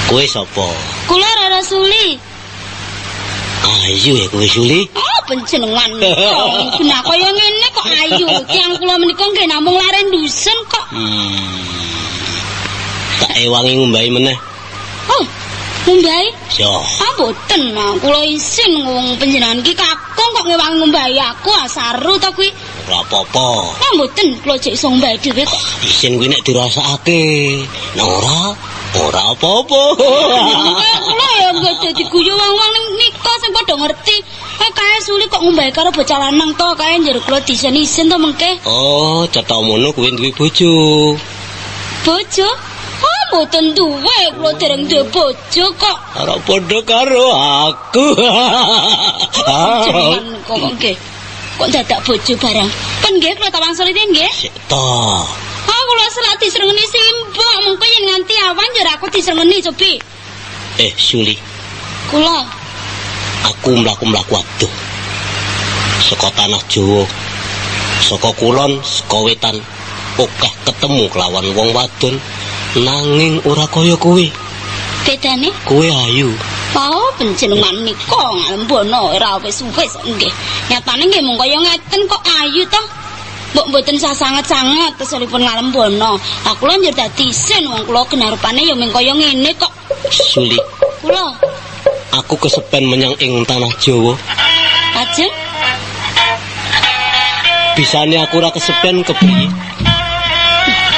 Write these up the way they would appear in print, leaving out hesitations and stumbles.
Kowe sapa? Kula Rara Suli. Ayu ya kowe Suli? Oh, panjenengan nika. Genah kaya ngene kok ayu. Tiyang kula menika nggih namung lare ndusun kok. Tak ewangi ngumbahi meneh. Oh, ngumbahi? Yo. Ah, mboten. Kula isin wong panjenengan iki kakung kok ngewangi ngumbahi aku, saru to kuwi. Ora apa-apa. Ah, mboten, kula jek iso ngumbahi dhewe kok. Isin kuwi nek dirasakake. Nek ora, ora apa-apa. Kula ya nggih dadi guyu wong-wong ning nika sing padha ngerti. Kae Suli kok ngumbahi karo bocah lanang to, kae njero kula disen-isen to mengke. Oh, cetha mono kuwi duwe bojo. Bojo? Ah, mboten duwe, kula dereng duwe bojo kok. Ora padha karo aku. Jenengan kok nggih. Kok dadak bojo barang. Pen nggih kula tawang sulite nggih. Sik to. Ah, kula selak disrengeni simbok, mengko yen nganti awan njur aku disrengeni cobi. Suli. Kula aku mlaku-mlaku adoh. Saka tanah Jawa, saka kulon, saka wetan, akeh ketemu kelawan wong wadon nanging ora kaya kowe. Bedane? Kowe ayu. Oh, panjenengan nika ngalembono ora wis-wis nggih. Nyatane nggih mung kaya ngeten kok ayu to. Mbok mboten sasanget-sanget teselipun ngalembono. Aku lho njur dadi isin wong kula genarupane ya mung kaya ngene kok. Suli. Kula aku kesepen menyang ing tanah Jawa. Lajeng? Bisane aku ora kesepen kepriye?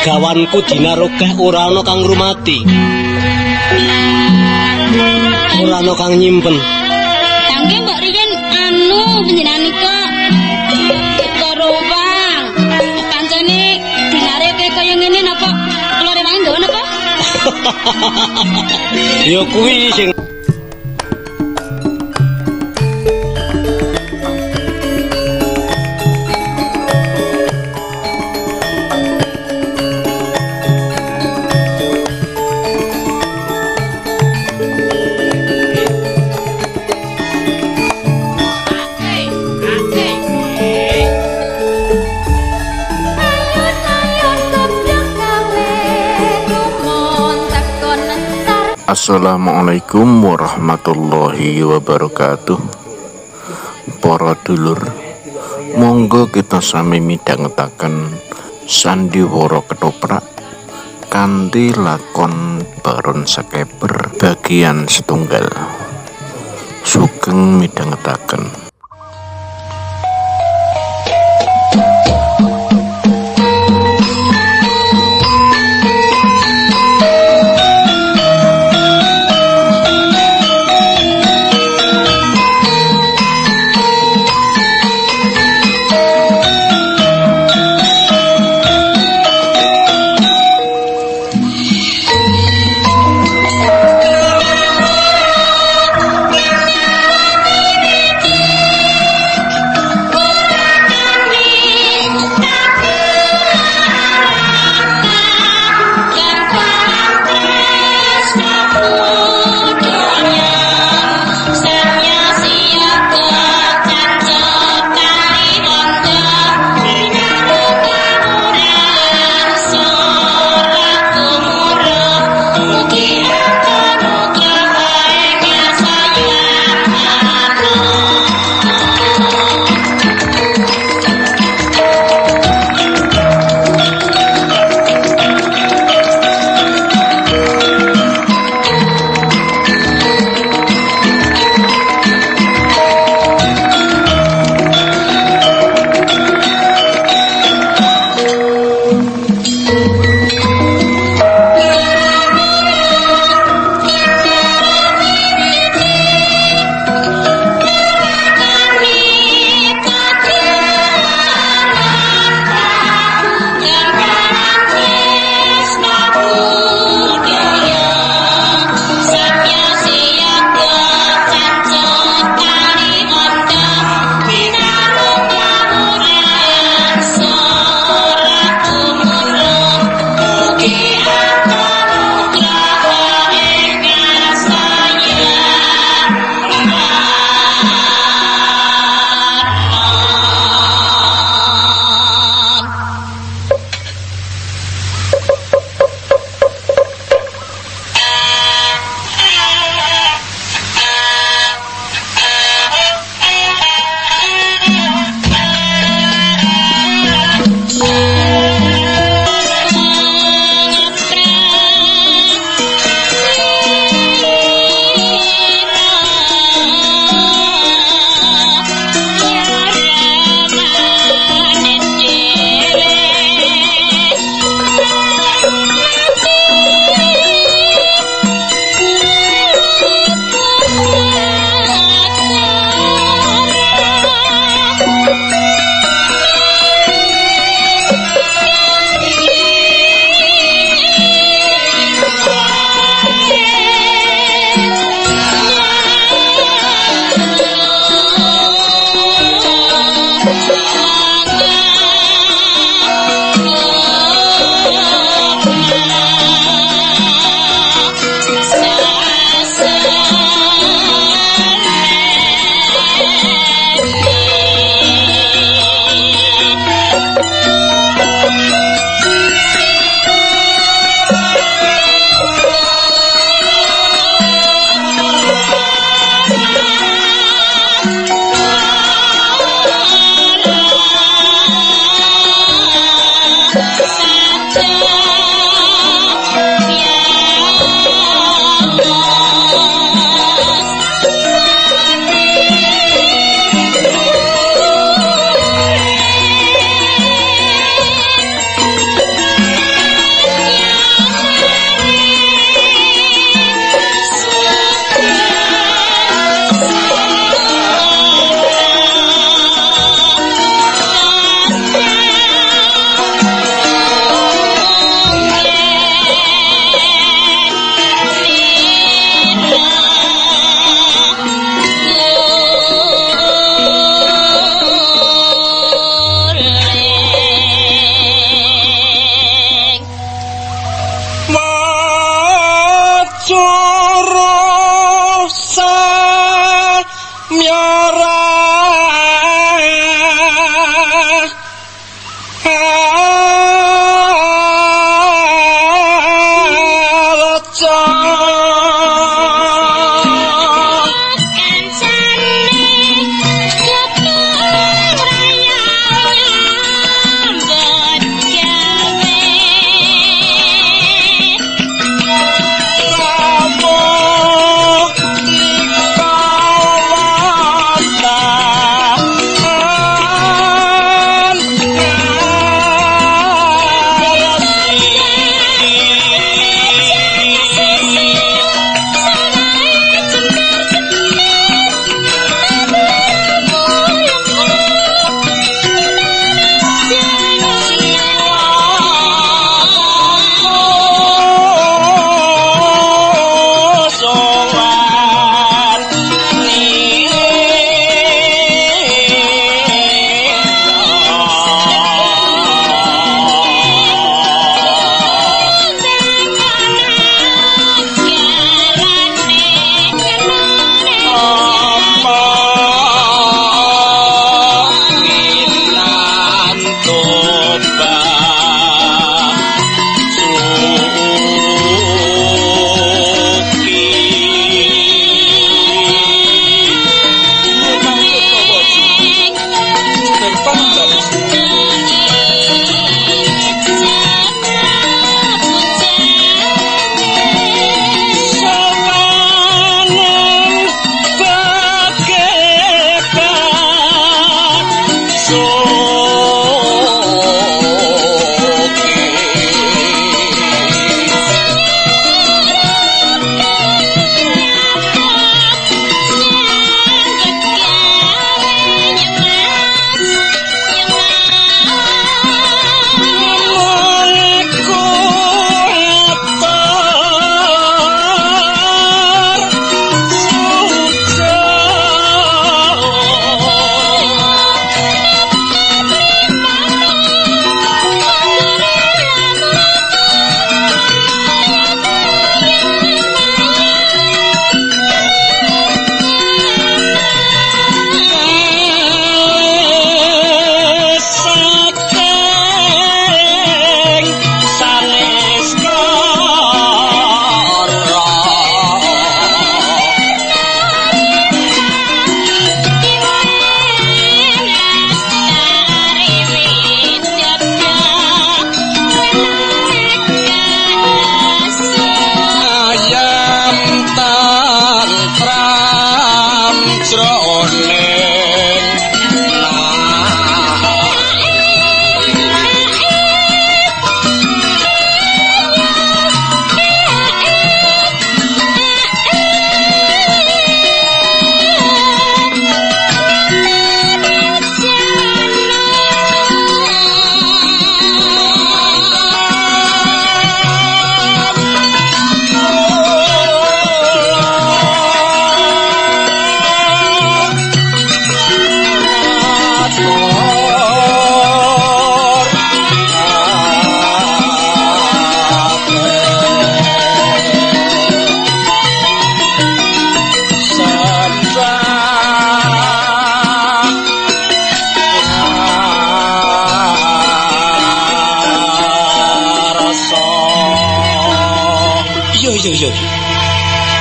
Gawanku dinar akeh ora ana kang ngrumati. Ora ana kang nyimpen. Kangge mbok riyen anu panjenengan nika korowang. Kancane dinare kaya ngene napa kula rewangi nggawa napa? Ya kuwi sing Assalamualaikum warahmatullahi wabarakatuh. Para dulur, monggo kita sami midhangetaken sandiwara ketoprak kanthi lakon Baron Sekeber bagian setunggal. Sugeng midhangetaken.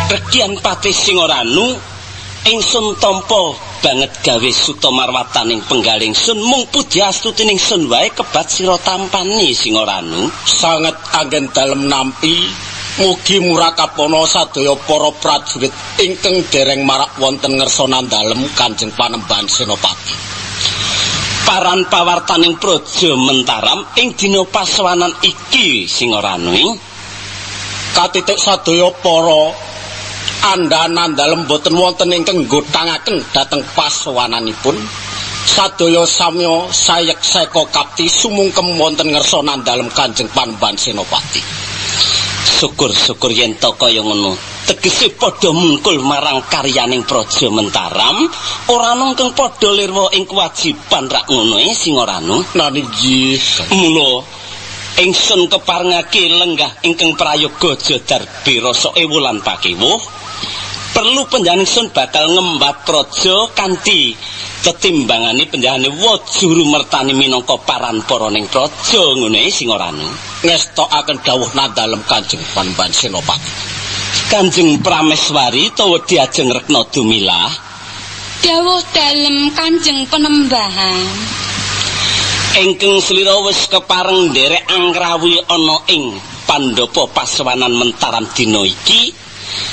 Regian Patih Singoranu, ingsun tampa banget gawe suta marwataning penggalih ingsun mung puji astutining sun wae kebat sira tampani Singoranu. Sanget anggen dalem nampi mugi murakapana sadaya para prajurit ingkang dereng marak wonten ngersa nandalem Kanjeng Panembahan Senopati. Paran pawartaning praja Mentaram ing dina pasowanan iki Singoranu katitik sadaya para andhan-andalem boten wonten ingkang nggothangaken dhateng pasowananipun. Sadaya samya sayek seka kapti sumungkem wonten ngersa nandalem Kanjeng Panembahan Senopati. Syukur-syukur yen to kaya ngono. Tegese padha mungkul marang karyaning praja Mentaram, ora ana ingkang padha lirwa ing kewajiban rak ngono Singoranu. Nani nggih. Mula ingsun keparengake lenggah ingkang prayoga Jadarbi rasa ewulan pakiwuh. Perlu panjenengan ingsun bakal ngembat praja kanthi tetimbangane panjenengane Wajuru Mertani minangka paranpara ning praja ngene Singoranu. Ngestokaken dawuh nandalem Kanjeng Panembahan Senopati. Kanjeng Prameswari tawa diajeng Rekna Dumilah. Dawuh dalem Kanjeng Panembahan. Ingkang slira wis kepareng nderek angrawuhi ana ing pandhapa pasowanan Mentaram dina iki.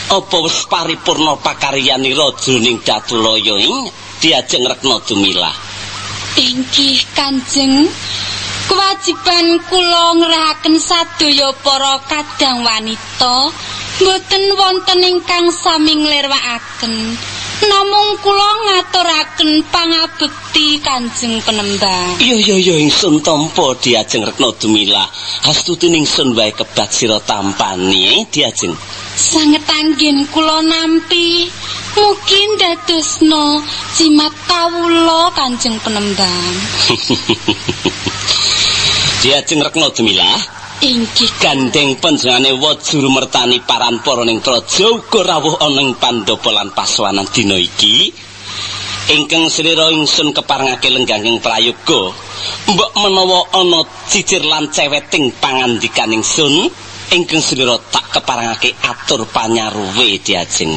Apa wis paripurna pakaryanira jroning Datulaya ing diajeng Rekna Dumilah? Inggih Kanjeng, kewajiban kula ngrahaken sadaya para kadang wanita boten wonten ingkang sami nglirwakaken. Namung kula ngaturaken pangabekti Kanjeng Panembahan. Iya iya iya ingsun tampa diajeng Rekna Dumilah. Astuti ingsun wae kebat sira tampani diajeng. Sanget anggen kula nampi. Mugi ndadosna jimat kawula Kanjeng Panembahan. Diajeng Rekna Dumilah. Inggih gandeng panjenengane Wajuru Mertani paranpara ning praja uga rawuh ana ing pandhapa lan pasowanan dina iki. Ingkang slira ingsun keparengake lenggahing prayoga. Mbok menawa ana cicir lan ceweting pangandikan ingsun, ingkang slira tak keparengake atur panyaruwe diajeng.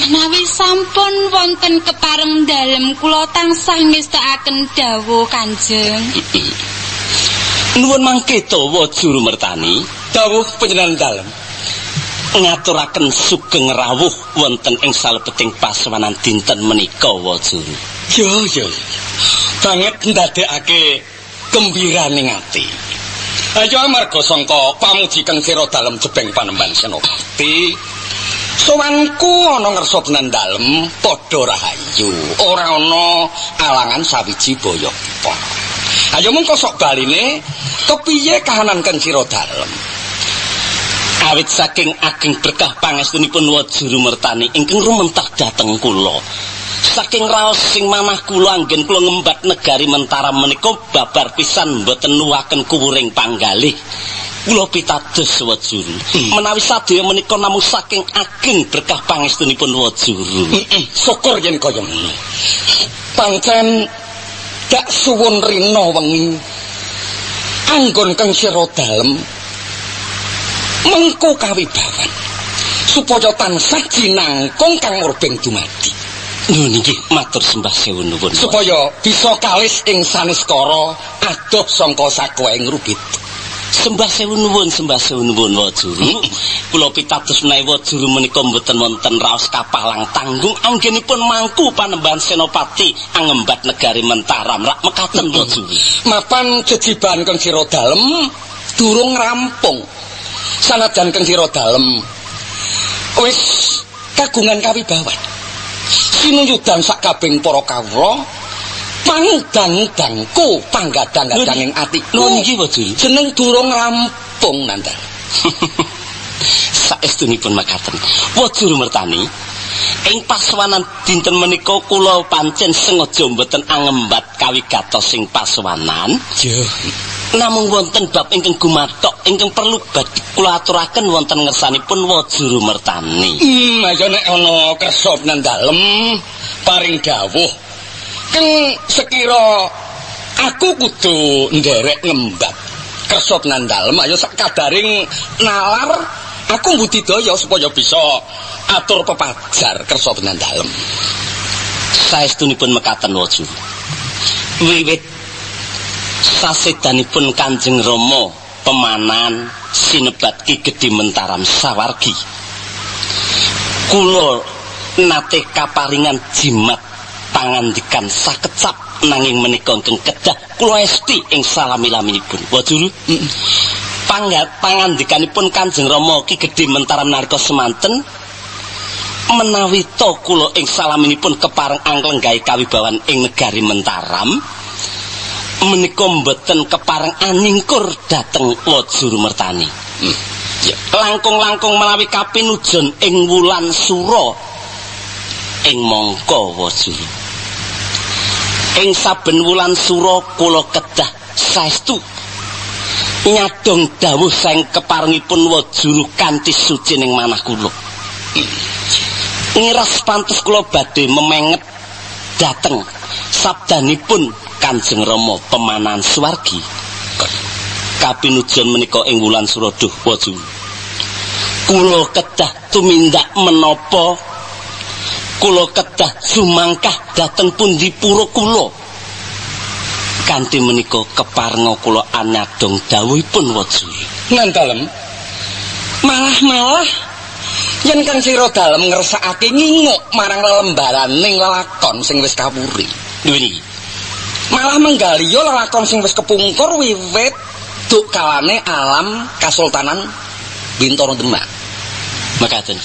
Menawi sampun wonten kepareng dalem kula tansah ngestakaken dawuh Kanjeng. Nuwun mangke to Wajuru Mertani. Dawuh panjenengan dalem. Ngaturaken sugeng rawuh wonten ing salebeting pasowanan dinten menika Wajuru. Yo yo. Banget ndadekake gembiraning ati. Ayo amarga sangka pamuji kang sira dalem jebeng Panembahan Senopati. Sowanku ana ngersa tenan dalem padha rahayu. Ora ana alangan sawiji boyok. Ayo mengko sok baline kepiye kahanan kang sira dalem? Awit saking ageng berkah pangestunipun Wajuru Mertani ingkang rumentah dhateng kula. Saking raos sing manah kula anggen kula ngembat negari Mentaram menika babar pisan mboten nuwaken kuwuring panggalih. Kula pitados Wajuru. Menawi sadaya menika namung saking ageng berkah pangestunipun Wajuru. Syukur yen kaya ngono. Pancen dak suwun rina wengi anggon kang sira dalem mengko kawibawan supaya tansah jinangkung kang murbeng dumadi. Nuwun inggih matur sembah sewu nuwun. Supaya bisa kalis ing saniskara adoh sangka sakweng rubit. Sembah sewu nuwun, sembah sewu nuwun Wajuru. Kula pitados menawi Wajuru menika mboten wonten raos kapalang tanggung anggenipun mangku Panembahan Senopati angembat negari Mentaram rak mekaten Wajuru. Mapan jejiban kang sira dalem durung rampung. Sanajan kang sira dalem wis kagungan kawibawan. Sinuyudan sakabehing para kawula pangudang-udangku panggadang-gadanging atiku. Nuwun inggih Wajuru. Jeneng durung rampung nandal. Saestunipun makaten. Wajuru Mertani, ing pasowanan dinten menika kula pancen sengaja mboten angembat kawigatos sing pasowanan. Yo. Namung wonten bab ingkang gumathok ingkang perlu badhe kula aturaken wonten ngersanipun Wajuru Mertani. Ayo nek ana kersa nang dalem paring dawuh. Keng sekira aku kudu nderek ngembat kersa nang dalem ayo sak kadaring nalar Aku mbudidaya supaya bisa atur pepajar kersa benan dalem. Saestunipun mekaten Wajuru. Wiwit sasedanipun Kanjeng Rama pemanan sinebat Ki Gedhe Mentaram Sawargi, kula nate kaparingan jimat pangandikan sakecap nanging menika ingkang kedah kula esti ing salami-laminipun. Wajuru. Pangandikanipun Kanjeng Rama Ki Gedhe Mentaram nalika semanten menawi ta kula ing salaminipun kepareng anglenggahi kawibawan ing negari Mentaram menika mboten kepareng aningkur dhateng Wajuru Mertani. Langkung-langkung menawi kapinujon ing wulan Sura ing mangka Wajuru. Ing saben wulan Sura kula kedah saestu nyadong dawuh saking keparengipun Wajuru kanthi suci ning manah kula. Ngiras pantes kula badhe memenget dhateng sabdanipun Kanjeng Rama pemanan swargi. Kapinujon menika ing wulan Sura duh Wajuru. Kula kedah tumindak menapa? Kula kedah sumangkah dhateng pundi pura kula. Kanthi menika keparenga kula anyadong dawuhipun Wajuru. Nang dalem malah-malah yen Kang Sira dalem ngersakake nginguk marang lelembaraning lelakon sing wis kawuri. Niki malah menggaliya lelakon sing wis kepungkur wiwit duk kalane alam Kasultanan Bintoro Demak. Mekaten.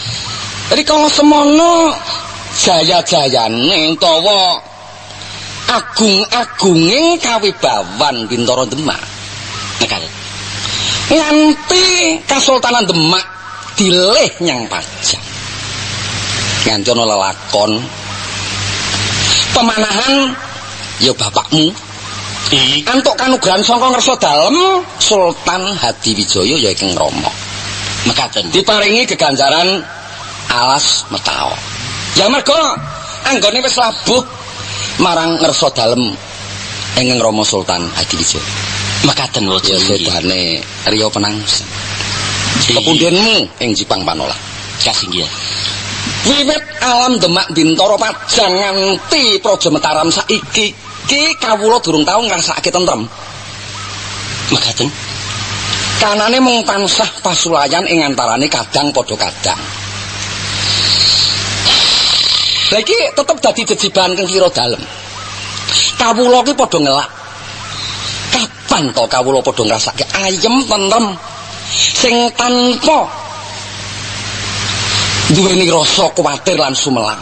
Jadi kalau semono jaya-jayane utawa agung-agunge kawibawan Bintoro Demak. Mekaten. Nganti Kasultanan Demak dileh nyang Pajang. Nganti ana lelakon pemanahan ya bapakmu. Antuk kanugrahan saka ngersa dalem Sultan Hadiwijaya ya ingkang Rama. Mekaten. Diparingi geganjaran alas Metao. Ya mergo anggone wis labuh marang ngersa dalem ingkang Rama Sultan Hadiwijaya. Mekaten Wajuru. Ya sedane Riya Penangsang. Pepundhenmu ing Jipang Panola. Kasinggihan. Wiwit alam Demak Bintoro Pajang nganti Praja Mataram saiki ki kawula durung tau ngrasakake tentrem. Mekaten. Kanane mung tansah pasulayan ing antarane kadang padha kadang. Lah iki tetep dadi jejibahan kang kira dalem. Kawula ki padha ngelak. Kapan to kawula padha ngrasake ayem tentrem sing tanpa duweni rasa kuwatir lan sumelang.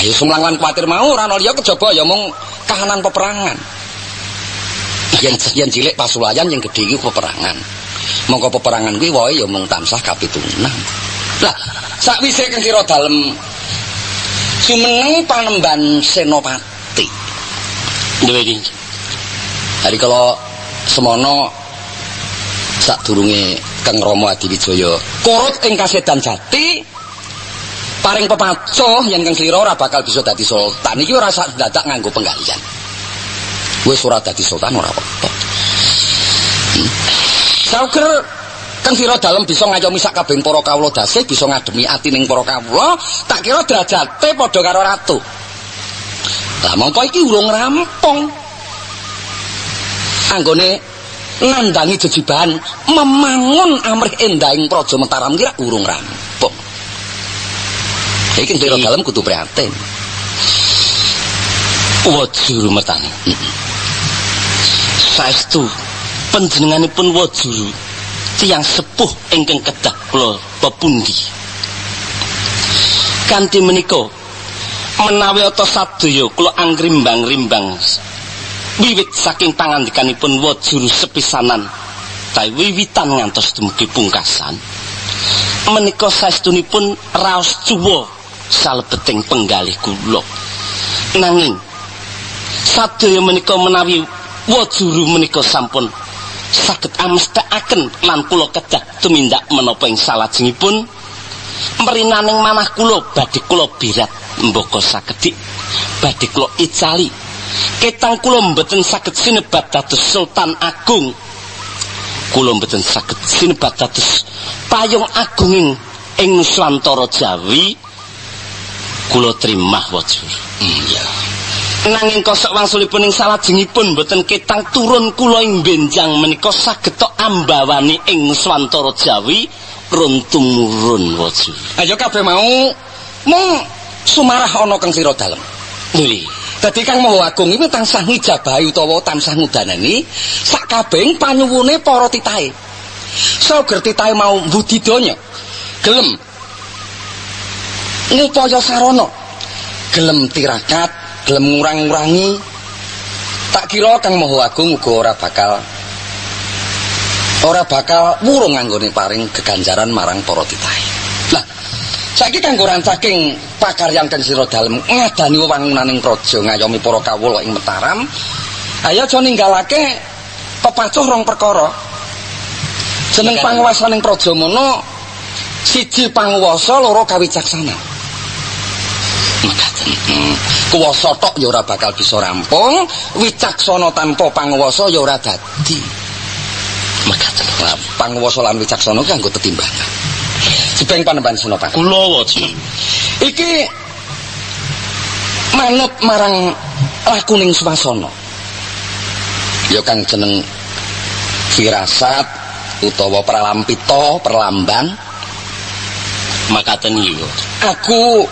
Ayo sumelang lan kuwatir mau ora ana liya kejaba ya mung kahanan peperangan. Yen cilik pasulayan, yen gedhe iki peperangan. Mongko peperangan kuwi wae ya mung tansah kapitunan. Lah, sakwise kang kira dalem jumeneng panemban Senopati. Duwe iki. Hari kala semono sadurunge Kang Rama Adiwijaya kurut ing kasedan jati paring pepacoh yen Kang Slira ora bakal bisa dadi sultan. Iki ora sak dadak nganggo penggalian. Wis ora dadi sultan ora apa-apa. Sauger Kang Slira dalem bisa ngayomi sak kabehing para kawula dasih, bisa ngademi atining para kawula, tak kira derajate padha karo ratu. Lah mongko iki urung rampung. Anggone nandangi jejibahan memangun amrih endahing Praja Mataram kira urung rampung. Iki kira dalem kudu prihatin. Wajuru Mertani. Saestu panjenenganipun Wajuru tiyang sepuh ingkang kedah kula pepundi. Kanthi menika menawi ata sadaya kula angrimbang-rimbang wiwit saking pangandikanipun Wajuru sepisanan ta wiwitan ngantos dumugi pungkasan menika saestunipun raos cuwa salebeting penggalih kula. Nanging sadaya menika menawi Wajuru menika sampun saged amestekaken lan kula kedah tumindak menapa ing salajengipun mrinaning manah kula badhe kula birat mbaka sakedhik badhe kula icali ketang kula mboten saged sinebat dados Sultan Agung Kula mboten saged sinebat dados payung agunging ing Nuswantara Jawi. Kula trimah Wajuru. Iya. Nanging kosok wangsulipun ing salajengipun mboten ketang turun kula ing benjang menika saged tok ambawani ing Nuswantara Jawi run tumurun Wajuru. Ayo kabeh mau mung sumarah ana kang sira dalem. Nggih. Dadi Kang Maha Agung iki tansah ngijabahi utawa tansah ngudanani sak kabehing panyuwune para titahe. Sager titahe mau budidaya gelem ngupaya sarana, gelem tirakat, gelem ngurang-ngurangi. Tak kira Kang Maha Agung uga ora bakal wurung anggone paring geganjaran marang para titahe. Lah, saiki kanggo rancaking pakaryan kang sira dalem ngadani wewangunaning praja ngayomi para kawula ing Mataram, ayo aja ninggalake pepacuh rong perkara. Jeneng panguwasaning praja mono siji panguwasa, loro kawicaksanan. Mekaten. Kuwasa tok ya ora bakal bisa rampung, wicaksana tanpa panguwasa ya ora dadi. Mekaten. Lah, panguwasa lan wicaksana kanggo tetimbangan. Jebeng Panembahan Senopati. Kula Wajuru. Iki manut marang lakuning swasana. Ya kang jeneng firasat utawa pralampita, perlambang. Makaten iki. Aku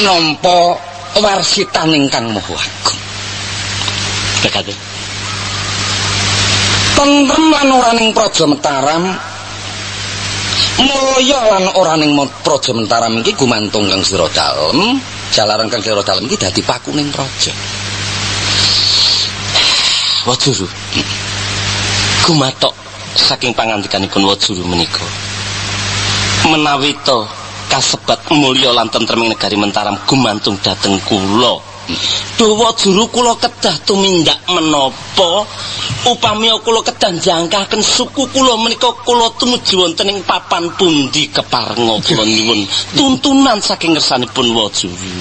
nampa warsitaning Kang Maha Agung. Mekaten. Tentrem lan ora ning Praja Mataram, mulya lan ora ning Praja Mataram iki gumantung kang sira dalem, jalaran kang sira dalem iki dadi pakuning praja. Wajuru. Gumathok saking pangandikanipun Wajuru menika. Menawi to kasebat mulya lan tentreming negari Mataram gumantung dhateng kula. Duh Wajuru kula kedah tumindak menapa upami kula kedah njangkahaken suku kula menika kula tumuju wonten ing papan pundi keparenga kula nyuwun tuntunan saking ngersanipun Wajuru.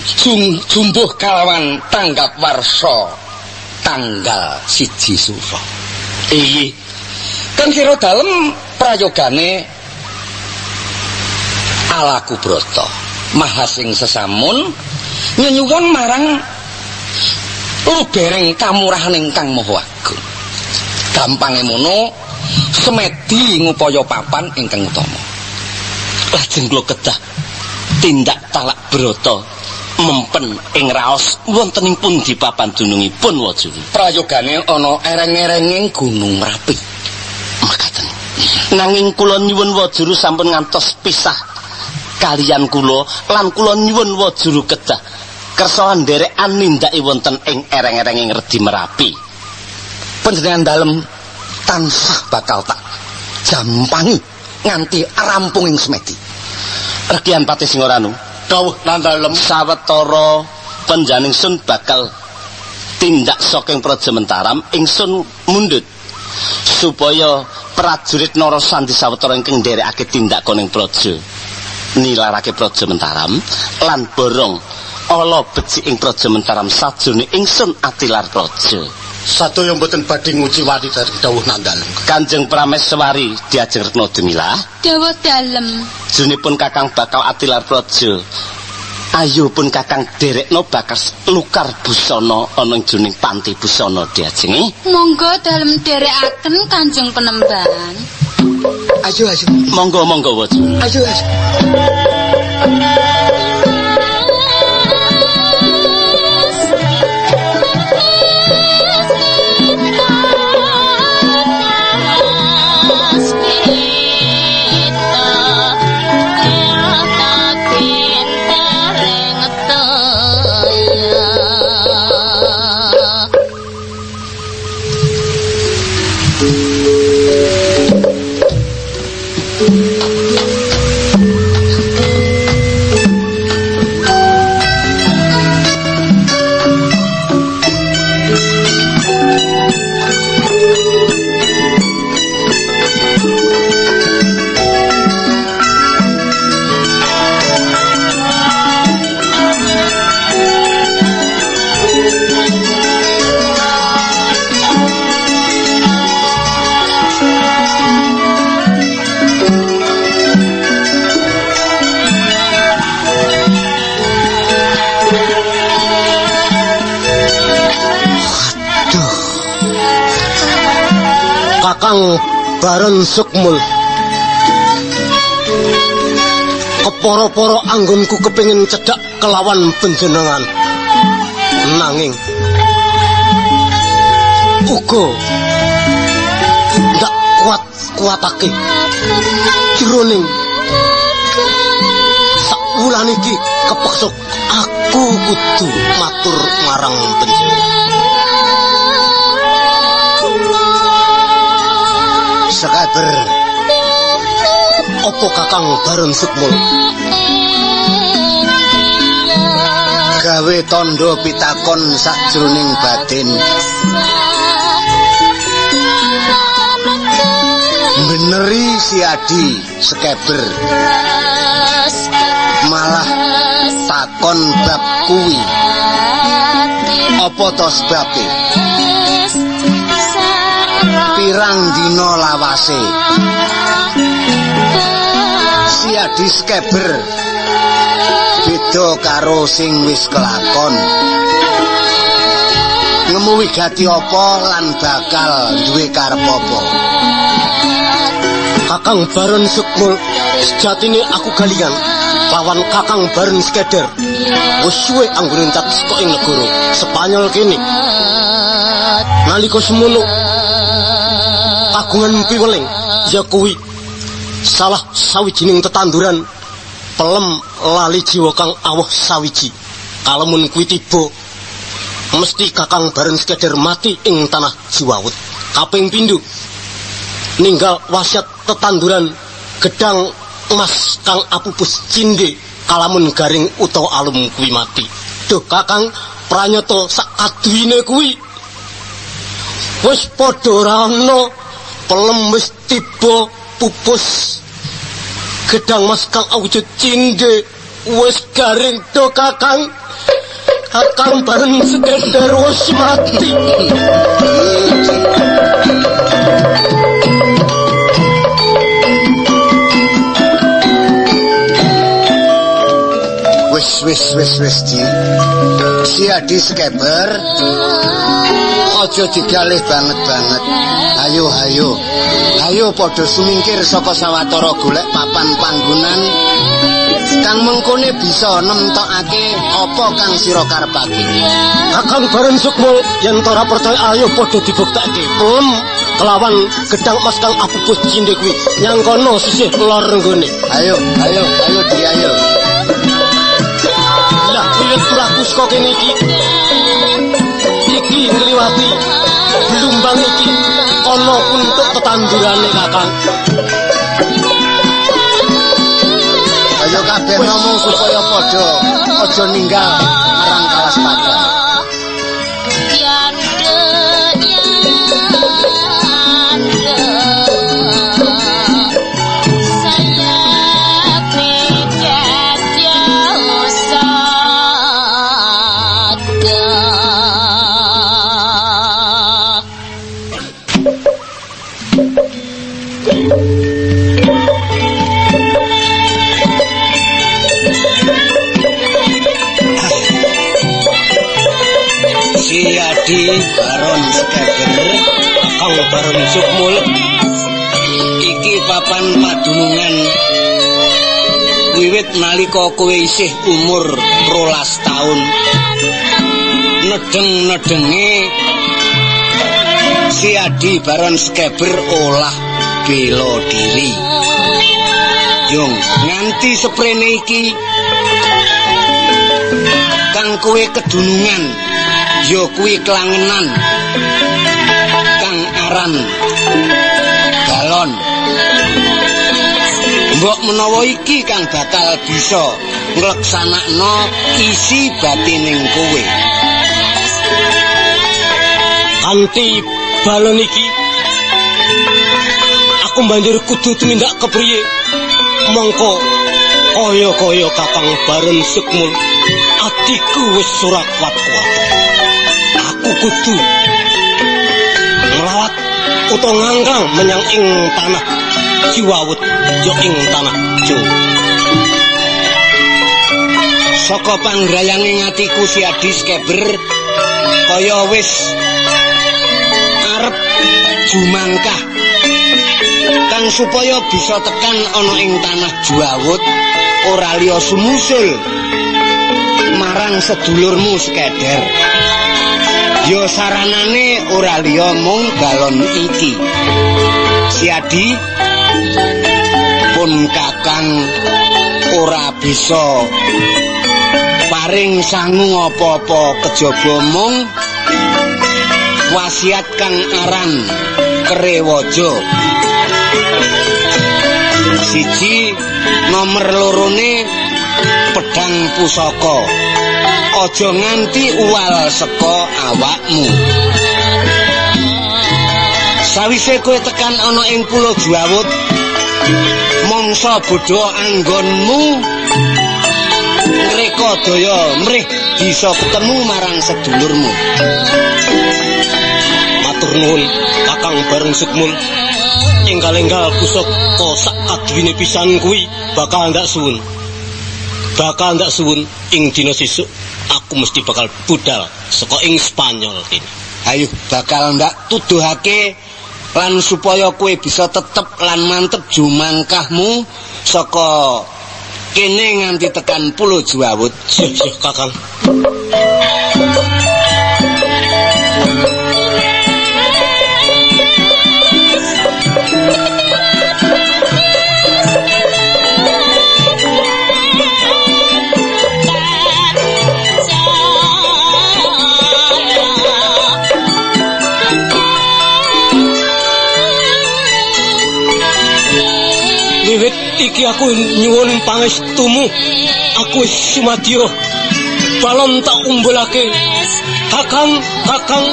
Jumbuh kalawan tanggap warsa tanggal 1 Sura. Iya. Kang sira dalem prayogane Alaku Brata maha sing sesamun nyenyuwun marang lubereng kamurahaning Kang Maha Agung. Gampange mono semedi ngupaya papan ingkang utama. Lajeng kula kedah tindak talak brata mempen ing raos wonten ing pundi papan dunungipun Wajuru. Prayogane ana ereng-erenging Gunung Merapi. Mekaten. Nanging kula nyuwun Wajuru sampun ngantos pisah kaliyan kula lan kula nyuwun Wajuru kedah kersa nderekan nindaki wonten ing ereng-erenging Redi Merapi. Panjenengan dalem tansah bakal tak jampangi nganti rampung ing semedi. Regian Patih Singoranu, dawuh nandalem sawetara panjenengan ingsun bakal tindak saking Praja Mataram ingsun mundhut supaya prajurit Narasandi sawetara ingkang nderekake tindak koning praja nilarake Praja Mataram lan borong ala becik ing Praja Mataram sajrone ingsun atilar praja. Sadaya mboten badhe nguciwani dawuh nandalem. Kanjeng Prameswari diajeng Retna Dumilah. Dawuh dalem. Junipun Kakang bakal atilar praja. Ayo pun Kakang derekno bakas lukar busana ana ing juning panti busana diajengi. Monggo dalem derekaken Kanjeng Penemban. Ayo ayo. Monggo monggo Wajuru. Ayo ayo. Kakang Baron Sukmul, keporo-poro anggonku kepingin cedhak kelawan panjenengan, nanging uga ndak kuat-kuatake jroning sawulan iki kepeksa aku kudu matur marang panjenengan. Sekaber, opo Kakang Baron Sukmul? Gawe tondo pitakon sakjroning batin. Beneri si Adi Skeber malah takon bab kuwi. Apa to sebabe? Pirang dina lawase si Adi Skeber beda karo sing wis kelakon. Nemu wigati apa lan bakal duwe karep apa? Kakang Baron Sukmul, sejatine aku galingan lawan Kakang Baron Skeber. Wis suwe anggone encat saka ing negara Spanyol kene. Nalika semono kagungan piweling ya kuwi salah sawijining tetanduran pelem lali jiwa kang awuh sawiji. Kalemun kuwi tiba mesti Kakang Baron Skeber mati ing tanah Jiwawut. Kaping pindho ninggal wasiat tetanduran gedang emas kang apupus cindhe kalamun garing utawa alum kuwi mati. Duh Kakang, pranyata sak kaduwine kuwi wis padha ora ana, pelem wis tiba pupus, gedang mas kang awujud cindhe wis garing. Duh Kakang, Kakang Baron Skeber wis mati. Wis wis wis wis di. Si Adi Skeber aja digalih banget-banget. Ayo ayo. Ayo padha sumingkir saka sawetara golek papan panggonan kang mengkone bisa nemtokake apa kang sira karepake. Kakang Baron Sukmul, yen ora percaya ayo padha dibuktekake. Pelem kelawan gedang mas kang apupus cindhe kuwi nyang kono sisih lor nggone. Ayo ayo ayo di ayo. Lah wiwit mlaku saka kene iki, iki ngliwati blumbang iki ana untuk tetandurane Kakang. Ayo kabeh ngomong supaya padha aja ninggal marang kalas padang. Si Adi Baron Skeber, Kakang Baron Sukmul, iki papan padunungan wiwit nalika kowe isih umur 12 taun. Nedeng-nedenge si Adi Baron Skeber olah bela diri. Yung nganti seprene iki kang kowe kedunungan ya kuwi klangenan kang aran galon. Mbok menawa iki kang bakal bisa ngleksanakno isi batining kowe. Kanthi balon iki aku banjur kudu tumindak kepriye? Mongko kaya-kaya Kakang Baron Sukmul, atiku wis ora kuat-kuat. Aku kudu nglawat utawa ngangkang menyang ing tanah Jiwawut ya ing tanah Jawa. Saka panggrayange atiku si Adi Skeber kaya wis arep jumangkah Kang supaya bisa tekan ana ing tanah Juawut ora liya sumusul marang sedulurmu Sekeder. Ya saranane ora liya mung galon iki. Siadi pun kakang ora bisa paring sangu apa-apa kejaba mung wasiat kang aran Krewaja. Siji nomer lorone pedang pusaka. Aja nganti uwal saka awakmu. Sawise kowe tekan ana ing Pulo Juawut, mangsa bodho anggonmu ngreka daya mrih bisa ketemu marang sedulurmu. Matur nuwun Kakang Bareng Sukmul. Enggal-enggal pusaka sak kadwine pisan kuwi bakal ndak suwun. Bakal ndak suwun ing dina sesuk aku mesti bakal budal saka ing Spanyol kene. Ayo bakal ndak tuduhake lan supaya kowe bisa tetep lan mantep jumangkahmu saka kene nganti tekan Pulo Juawut. Sih Kakang. Wiwit iki aku nyuwun pangestumu. Aku wis sumadyo. Balon tak umbulake. Kakang, Kakang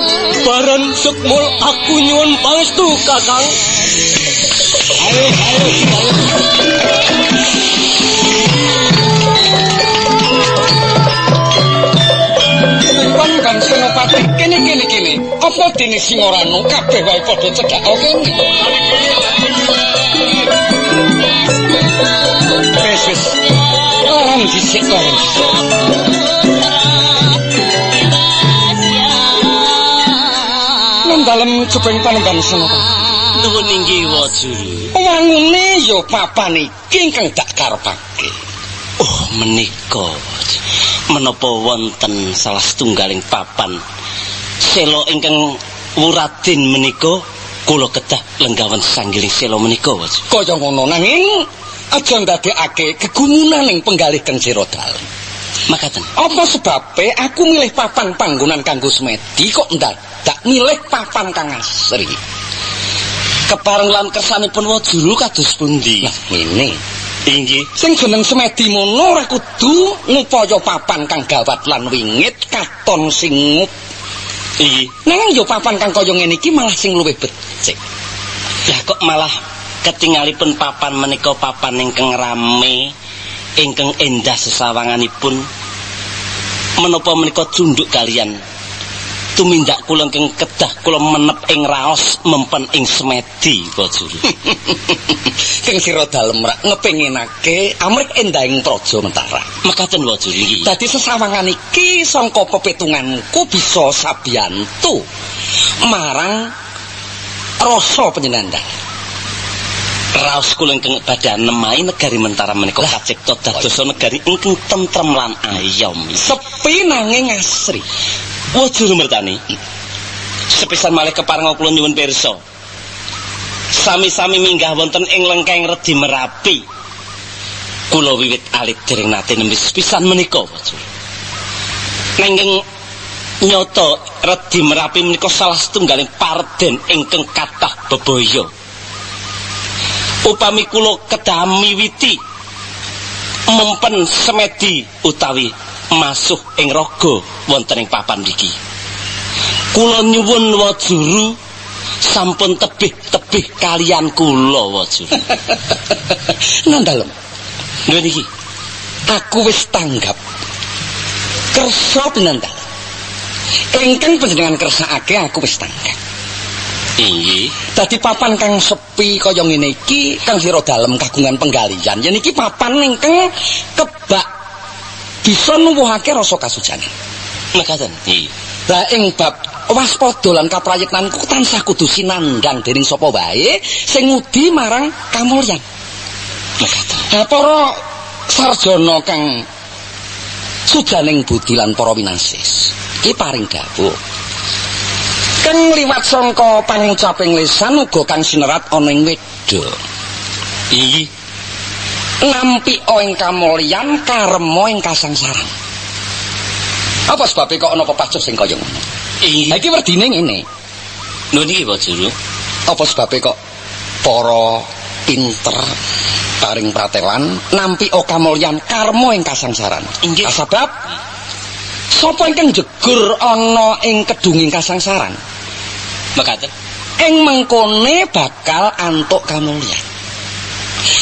Bareng Sukmul, aku nyuwun pangestu, Kakang. Ayo, ayo, ayo. Kon kan Senopati kene kene kene. Apa dene sing ora nu kabeh wae padha cedhak kene. Wis wis. Orang dhisik orang dhisik. Nang dalem jebeng panemban Senopati. Nuwun inggih Wajuru. Wangune ya papan iki ingkang dak karepake. Oh menika menapa wonten salah setunggaling papan sela ingkang wuradin menika kula kedah lenggawan sanggiling sela menika Wajuru. Kaya ngono nanging aja ndadekake gegumunan ing penggalih Kang Jero Dalem. Makaten. Apa sebabe aku milih papan panggonan kanggo semedi kok ndadak milih papan kang asri? Kepareng lan kersanipun Wajuru kados pundi? Lah ngene. Inggih. Sing jeneng semedi mono ora kudu ngupaya papan kang gawat lan wingit katon singup. Inggih. Nanging yo papan kang kaya ngene iki malah sing luwih becik. Lah kok malah ketingalipun papan menika papan ingkang rame, ingkang endah sesawanganipun. Menapa menika cunduk kalian tumindak kula ingkang kedah kula menep ing raos mempen ing semedi Wajuru. Kang sira dalem rak ngepenginake amrih endahing praja Mataram. Mekaten Wajuru iki. Dadi sesawangan iki sangka pepetunganku bisa sabiyantu marang rasa panjenengan. Raos kula ingkang badhe nemahi negari Mataram menika kacipta dadosa negari ingkang tentrem lan ayom. Sepi nanging asri. Wajuru mertani. Sepisan malih keparenga kula nyuwun pirsa. Sami-sami minggah wonten ing lengkeng Redi Merapi. Kula wiwit alit dereng nate nembe sepisan menika Wajuru. Nanging nyata Redi Merapi menika salah setunggaling parden ingkang kathah bebaya. Upami kula kedah miwiti mempen semedi utawi masuh ing raga wonten ing papan mriki. Kula nyuwun Wajuru sampun tebih-tebih kalian kula Wajuru. Nang dalem. Nuwun iki. Aku wis tanggap. Kersa pinandal. Ingkang panjenengan kersakake aku wis tanggap. Inggih. Dadi papan kang sepi kaya ngene iki kang sira dalem kagungan penggalian. Yen iki papan ingkang kebak bisa nuwuhake rasa kasujanan. Mekaten. Nggih. Lah ing bab Waspada lan kaprayitnan ku tansah kudu sinandhang dening sapa wae sing ngudi marang kamulyan. Mekaten. Para sarjana kang sujaning budi lan para winasis iki paring dawuh. Kang liwat sangka pangucaping lisan uga kang sinerat ana ing wedha. Inggih. Nampi ing kamulyan karema ing kasangsaran. Apa sebabe kok ana pepacuh sing kaya ngono? Inggih. Ha iki werdine ngene. Lho niki Pak Juru. Apa sebabe kok para pinter paring pratelan nampi kamulyan karma ing kasangsaran? Inggih. Kasabab sapa ingkang jegur ana ing kedunging kasangsaran? Mekaten. Ing mengkone bakal antuk kamulyan.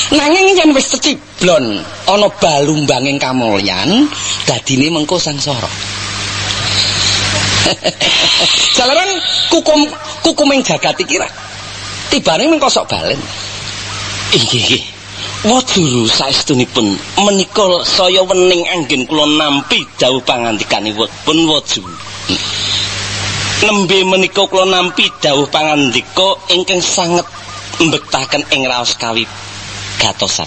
Nanging yen wis ceciblon ana balumbanging kamulyan, dadine mengko sangsara. Jalaran kukuming jagat iki ra tibane mengko sok balen. Inggih nggih. Wajuru saestunipun menika saya wening anggen kula nampi dawuh pangandikanipun Wajuru. Nembe menika kula nampi dawuh pangandika ingkang sanget mbektaken ing raos kawi gatosan.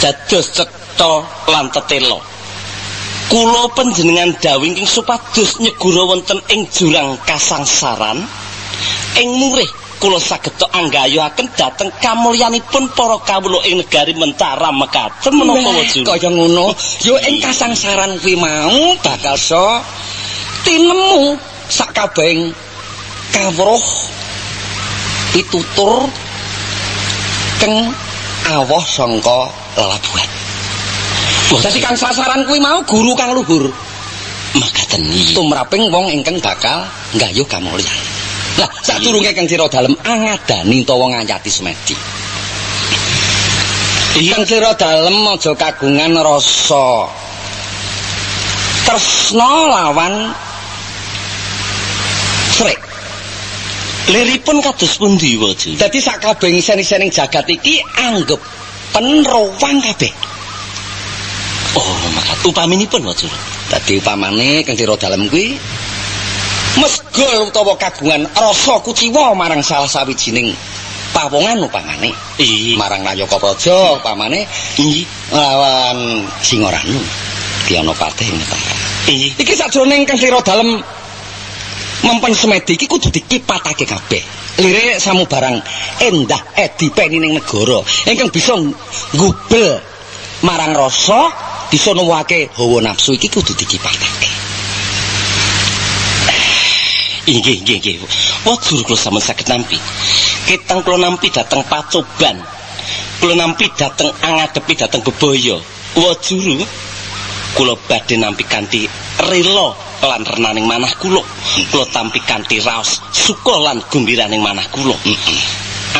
Dados cetha lan tetela. Kula panjenengan dawuh ingkang supados nyegura wonten ing jurang kasangsaran ing murih kula saged anggayuhaken dhateng kamulyanipun para kawula ing negari Mentaram mekaten menapa Wajuru. Kaya ngono, ya ing kasangsaran kuwi mau bakal so tinemu sakabehing kawruh pitutur keng awoh sangka lelabuhan. Dadi kang sasaran kuwi mau guru kang luhur. Mekaten iki. Tumraping wong ingkang bakal nggayuh kamulyan. Lah sadurunge Kang Sira Dalem angadani utawa ngayati semedi. Kang Sira Dalem aja kagungan rasa tresna lawan srek. Liripun kados pundi Wajuru? Dadi sakabehing isen-isening jagat iki anggepen rowang kabeh. Oh, mekaten. Upaminipun Wajuru. Dadi upamane Kang Sira Dalem kuwi mesgol utawa kagungan rasa kuciwa marang salah sawijining pawongan upamane. Marang Nayaka Praja upamane lawan Singoranu Dhyana Patih ing Mataram. Iki sajroning Kang Sira Dalem mempen semedi iki kudu dikipatake kabeh. Lire samubarang endah edi penining negara ingkang bisa nggubel marang rasa bisa nuwuhake hawa nafsu iki kudu dikipatake. Inggih nggih nggih. Wajur kula sampun saged nampi. Ketang kula nampi dhateng pacoban. Kula nampi dhateng angadepi dhateng bebaya. Wajuru kula badhe nampi kanthi rela lan renaning manah kula. Kula tampi kanthi raos suka lan gumbiraning manah kula.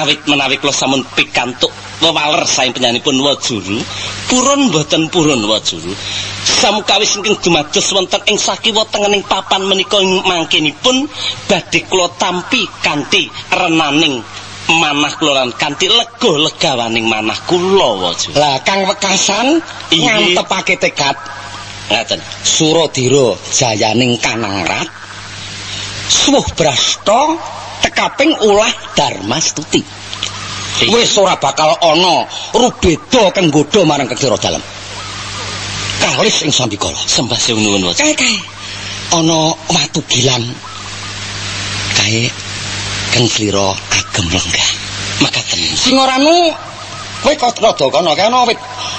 Awit menawi kula sampun pikantuk wewaler saking panjenenganipun Wajuru, purun mboten purun Wajuru. Samukawis ingkang dumados wonten ing sakiwa tengening papan menika mangkenipun badhe kula tampi kanthi renaning manah kula lan kanthi lega legawaning manah kula Wajuru. Lah kang wekasan ngantepake tekad ngaten. Suradira jayaning kanangrat suwuh brasta tekaping ulah Darmastuti. Wis ora bakal ana rubeda kang nggodha marang Kang Sira Dalem. Kalis ing sambikala. Sembah nuwun Wajuru. Kae-kae ana watu gilang. Kae Kang Slira agem lenggah. Mekaten. Singoranu kowe kok rada kono kae ana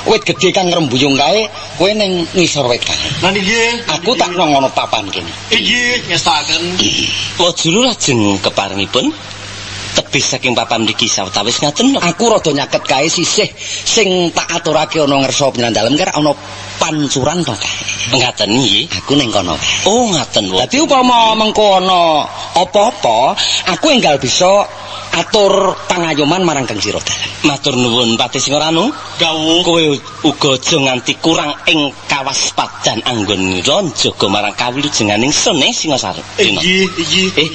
wit gedhe kang ngrembuyung kae, kowe ning ngisor wit kae. Lah nggih. Aku tak nang ngono papan kene. Inggih, ngestakaken. Wajuru lajeng keparengipun tebih saking papan mriki sawetawis ngaten. Aku rada nyaket kae sisih sing tak aturake ana ngersa panjenengan dalem kae ana pancuran to kae. Ngaten nggih. Aku ning kono kae. Oh, ngaten. Dadi upama mengko ana apa-apa, aku enggal bisa atur pangayoman marang Kang Sira Dalem. Matur nuwun Patih Singoranu. Dawuh. Kowe uga aja nganti kurang ing kawaspadan anggon nira njaga marang kawilujenganing sun Singasari. Inggih, inggih.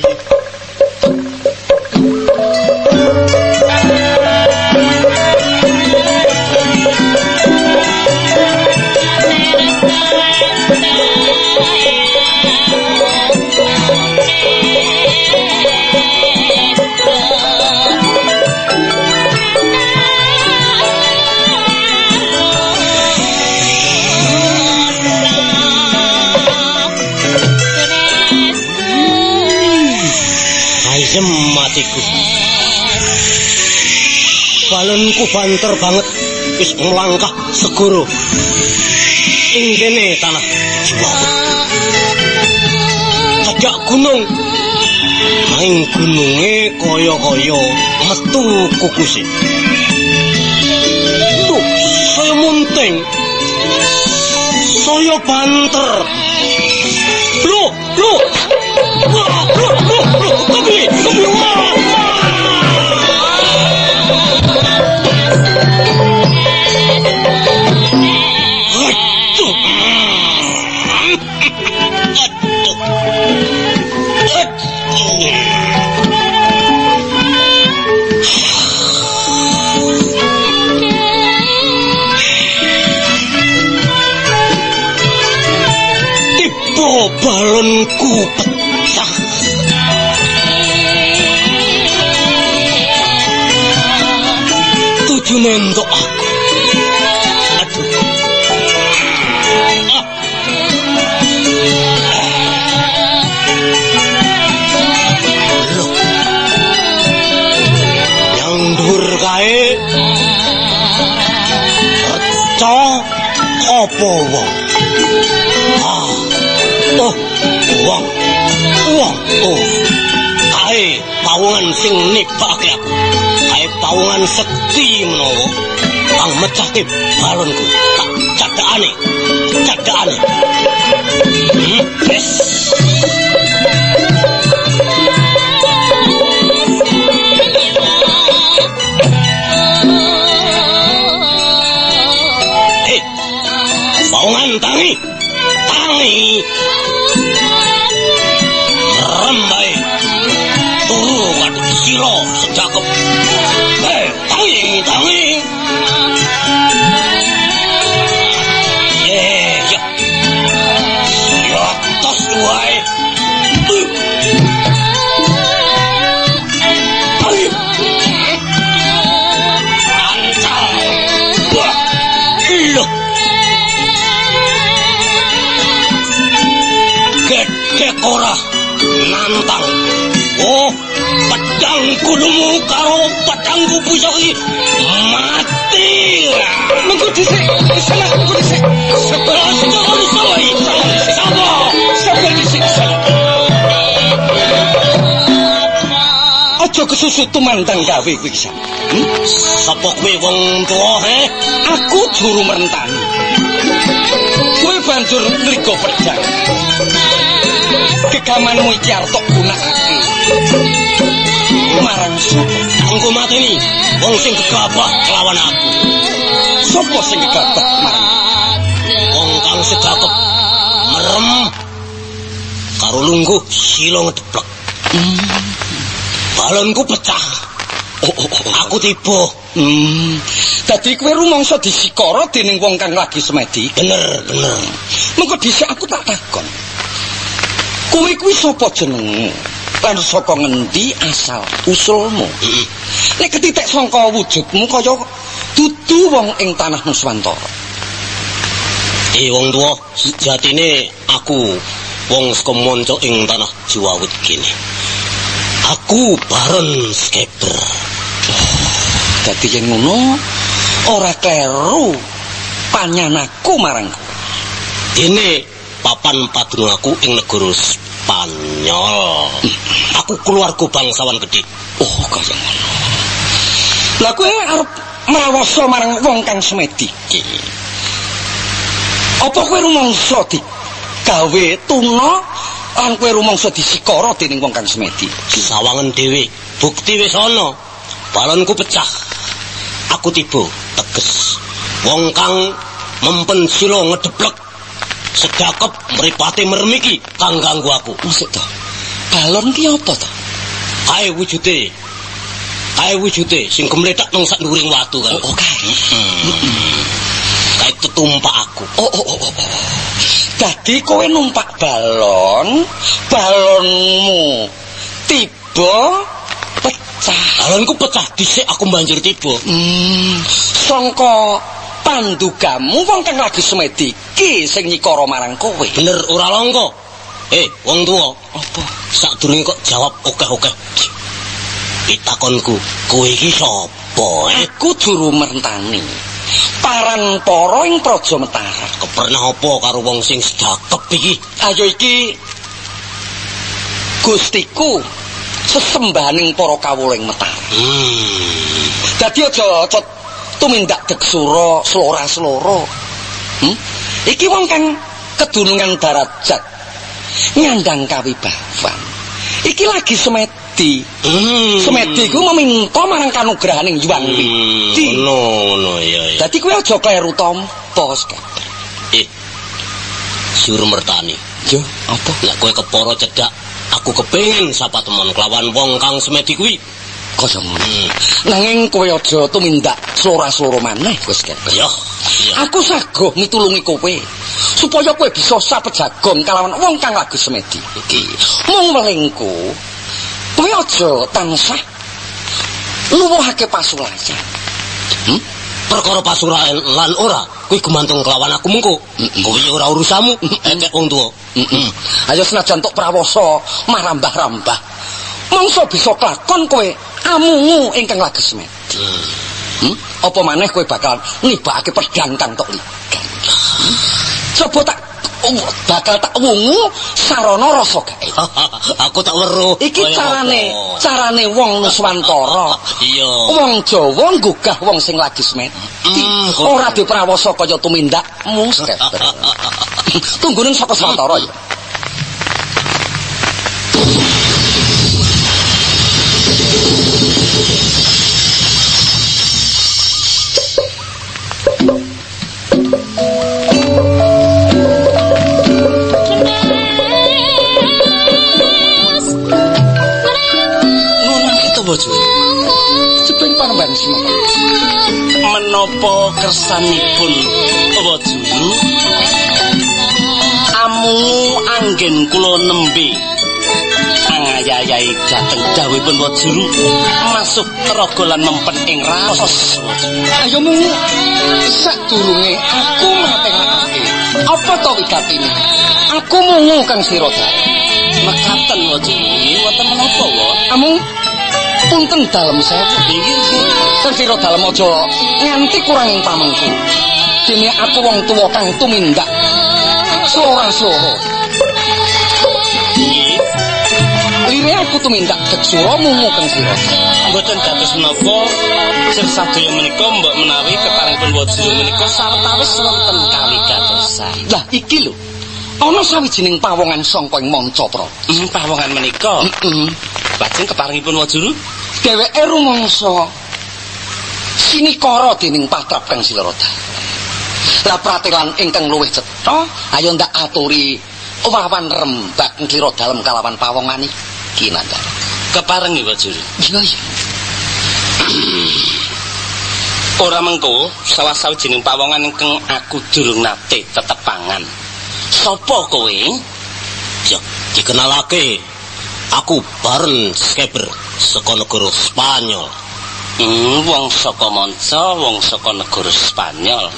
Mendem atiku. Balonku banter banget wis nglangkah segara. Ing kene tanah Juwawut. Cedhak gunung. Nanging gununge kaya-kaya metu kukuse. Duh, saya munting. Saya banter. Loh, loh. Wah, loh, loh, loh, kepiye? Kepiye? Wah. Aduh. Aduh. Aduh. Tiba balonku pecah. Tujune entuk aku. Aduh. Ah. Loh. Yang dhuwur kae reca apa wong? Ah. Oh, wong. Wong. Oh. Kae pawongan sing nibake aku. Kae pawongan sekti menawa kang mecahke balonku. Tak cadhakane. Cadhakane. Wis. Eh, pawongan tangi. Tangi. Merem bae. Turu ngadeg sila sejakep. Tangi, tangi. Ya. Ya tos wae. Tangi. Ancal. Wah. Loh. Gedhek ora nantang. Oh, pedang gulumu karo pedangku pusok iki mati. Mengko dhisik, salah mengko dhisik. Sapa? Sabar dhisik. Aja kesusu tumandang gawe kowe iki. Sapa kowe wong tuwa, he? Aku juru merentani. Kowe banjur ngligo pedang. Gegamanmu iki arep tok gunakake marang sapa? Engko mateni wong sing gegabah kelawan aku. Sapa sing gegabah marang? Wong kang sedakep merem karo lungguh sila ngedeplek. Balonku pecah. Oh, oh, oh. Aku tiba. Dadi kowe rumangsa disikara dening wong kang lagi semedi. Bener, bener. Mengko dhisik aku tak takon. Kowe kuwi sapa jenengmu? Lan saka ngendi asal usulmu? Nek ketitik sangka wujudmu kaya dudu wong ing tanah Nuswantara. Wong tuwa, sejatine aku wong saka manca ing tanah Juwawut kene. Aku Baron Skeber. Dadi yen ngono ora kleru panyanaku marang kowe. Dene papan padunungku ing negara Spanyol. Aku keluarga bangsawan gedhe. Oh, kaya ngono. Lah kowe arep mrawasa marang wong kang semedi iki. Apa kowe rumangsa digawe tuna lan kowe rumangsa disikara dening wong kang semedi? Sawangen dhewe, bukti wis ana. Balonku pecah. Aku tiba teges. Wong kang mempen sila ngedeplek sedakep mripate merem iki kang ganggu aku. Maksud to? Balon ki apa to? Kae wujude. Kae wujude sing gemlethak nang sak nduwuring watu kan. Oh, kae. Kae tetumpak aku. Oh. Dadi kowe numpak balon, balonmu tiba pecah. Balonku pecah dhisik aku banjur tiba. Sangka pandugamu wong kang lagi semedi iki sing nyikara marang kowe. Bener ora langka. Wong tuwa, Apa? Sadurunge kok jawab okeh-okeh. Pitakonku, kowe iki sapa? Aku juru mertani. Paran para ing Praja Mataram. Keprena apa karo wong sing sedakep iki? Ayo iki Gustiku sesembahaning para kawula ing Mataram. Dadi aja tumindak deksura slora-slora. Iki wong kang kedunungan darajat nyandang kawibawan. Iki lagi semedi. Semedi ku meminta marang kanugrahaning Hyang Widi. Ngono iya iya. Dadi kowe aja kleru tampa, Skeber. Juru mertani. Yo, apa? Nek kowe kepara cedhak, aku kepengin sapa temon kelawan wong kang semedi kuwi. Kaya ngono. Nanging kowe aja tumindak slora-slora maneh, kowe Skeber. Yo. Aku saguh mitulungi kowe supaya kowe bisa sapejagong kalawan wong kang lagi semedi iki. Mung welingku, kowe aja tansah nuwuhake pasulayan. Perkara pasulayan lan ora kuwi gumantung kelawan aku mengko. Kuwi ora urusanmu, ekek wong tuwa. Ayo senajan tok prawasa marambah-rambah. Mongso bisa kelakon kowe amungu ingkang lagi semedi. Apa maneh kowe bakal nibakake pedhang kang tok ligan. Coba tak bakal tak wungu sarana rasa gaib. Aku tak weruh. Iki carane wong Nuswantara. Iya. Wong Jawa nggugah wong sing lagi semedi. Ora diprawasa kaya tumindakmu, Skeber. Tunggunen saka sawetara ya. Jebeng panembahan Sinopati. Menapa kersanipun Wajuru? Amungu anggen kula nembe angayayahi dhateng dawuhipun Wajuru masuk teraga lan mempen ing raos. Ayo mungu, sadurunge aku matenake apa to wigatine? Aku mungu kang sira dalem. Mekaten Wajuru, wonten menapa wa? Amung punten dalem sewu. Kang sira dalem aja nganti kurang ing pamengku. Dene aku wong tuwa kang tumindak slora-slora. Lire aku tumindak deksura mungu kang sira. Mboten dados menapa sir sadaya menika mbok menawi keparengipun Wajuru menika sawetawis wonten kawigatosan. Lah iki lho. Ana sawijining pawongan sangka ing manca praja. Pawongan menika. Lajeng keparengipun Wajuru dheweke rumangsa sinikara dening patrap kang Siloroda. Lah pratelan ingkang luwih cetha, ayo ndak aturi wawan rembak nglira dalem kalawan pawongan iki nandhar. Keparengi Wajuru. Iya iya. Ora mengko salah sawijining pawongan ingkang aku durung nate tetepangan. Sopo kowe? Ya, dikenalake. Aku Baron Skeber saka negara Spanyol. Wong saka manca, wong saka negara Spanyol.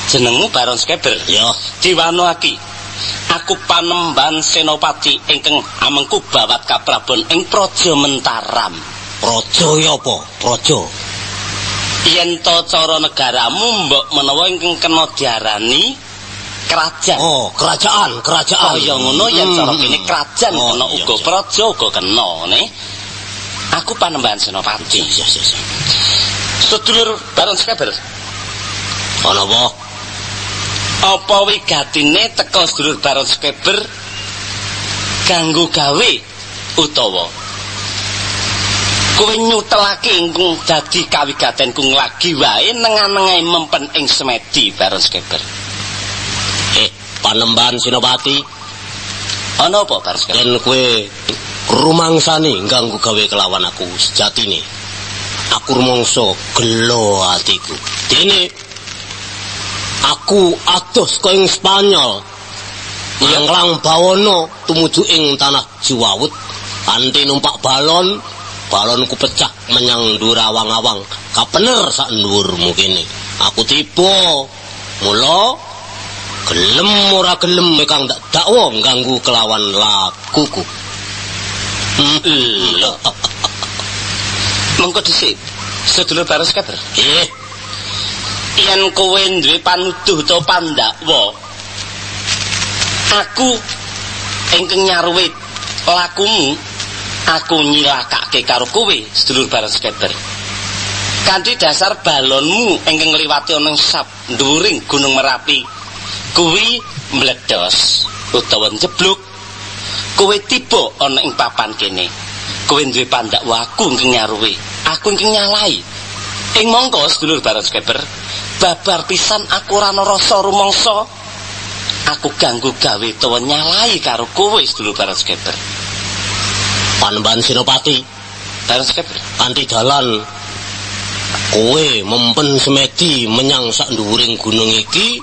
Jenengmu Baron Skeber? Ya. Diwanuaki. Aku panembahan Senopati ingkang amengku bawat kaprabon ing Praja Mentaram. Praja ya apa? Praja. Yen to cara negaramu mbok menawa ingkang kena diarani kerajaan. Oh, kerajaan. Kaya ngono yen cara kene kerajaan kena uga praja uga kena ne. Aku panembahan Senopati. Iya, iya, iya. Sedulur Baron Skeber. Ana apa? Apa wigatine teka sedulur Baron Skeber ganggu gawe utawa kowe nyutelake ingkang dadi kawigatenku lagi wae nengah-nengahi mempen ing semedi Baron Skeber. Panembahan Senopati. Ana apa Baron Skeber? Yen kowe rumangsane ganggu gawe kelawan aku sejatine aku rumangsa gelo atiku. Dene aku adoh saka ing Spanyol. Manglang bawana tumuju ing tanah Juwawut kanthi numpak balon. Balonku pecah menyang dhuwur awang-awang kapener sak dhuwurmu kene. Aku tiba. Mula gelem ora gelem kang tak dakwa ganggu kelawan lakuku. Mengko dhisik sedulur Bareng Sekeber. Yen kowe duwe panuduh utawa pandakwa, aku ingkang nyaruwe lakumu, aku nyilakake karo kowe sedulur Bareng Sekeber. Kanthi dasar balonmu ingkang ngliwati ana sap dhuwuring Gunung Merapi kuwi mledos utawa njeblug, kowe tiba ana ing papan kene. Kowe duwe pandakwa aku ingkang nyaruwe, aku ingkang nyalai. Ing mongko sedulur Bareng Sekeber, babar pisan aku ora ana rasa rumangsa aku ganggu gawe utawa nyalai karo kowe sedulur Bareng Sekeber. Panembahan Senopati Bareng Sekeber, kanthi dalan kowe mempen semedi menyang sak dhuwuring gunung iki,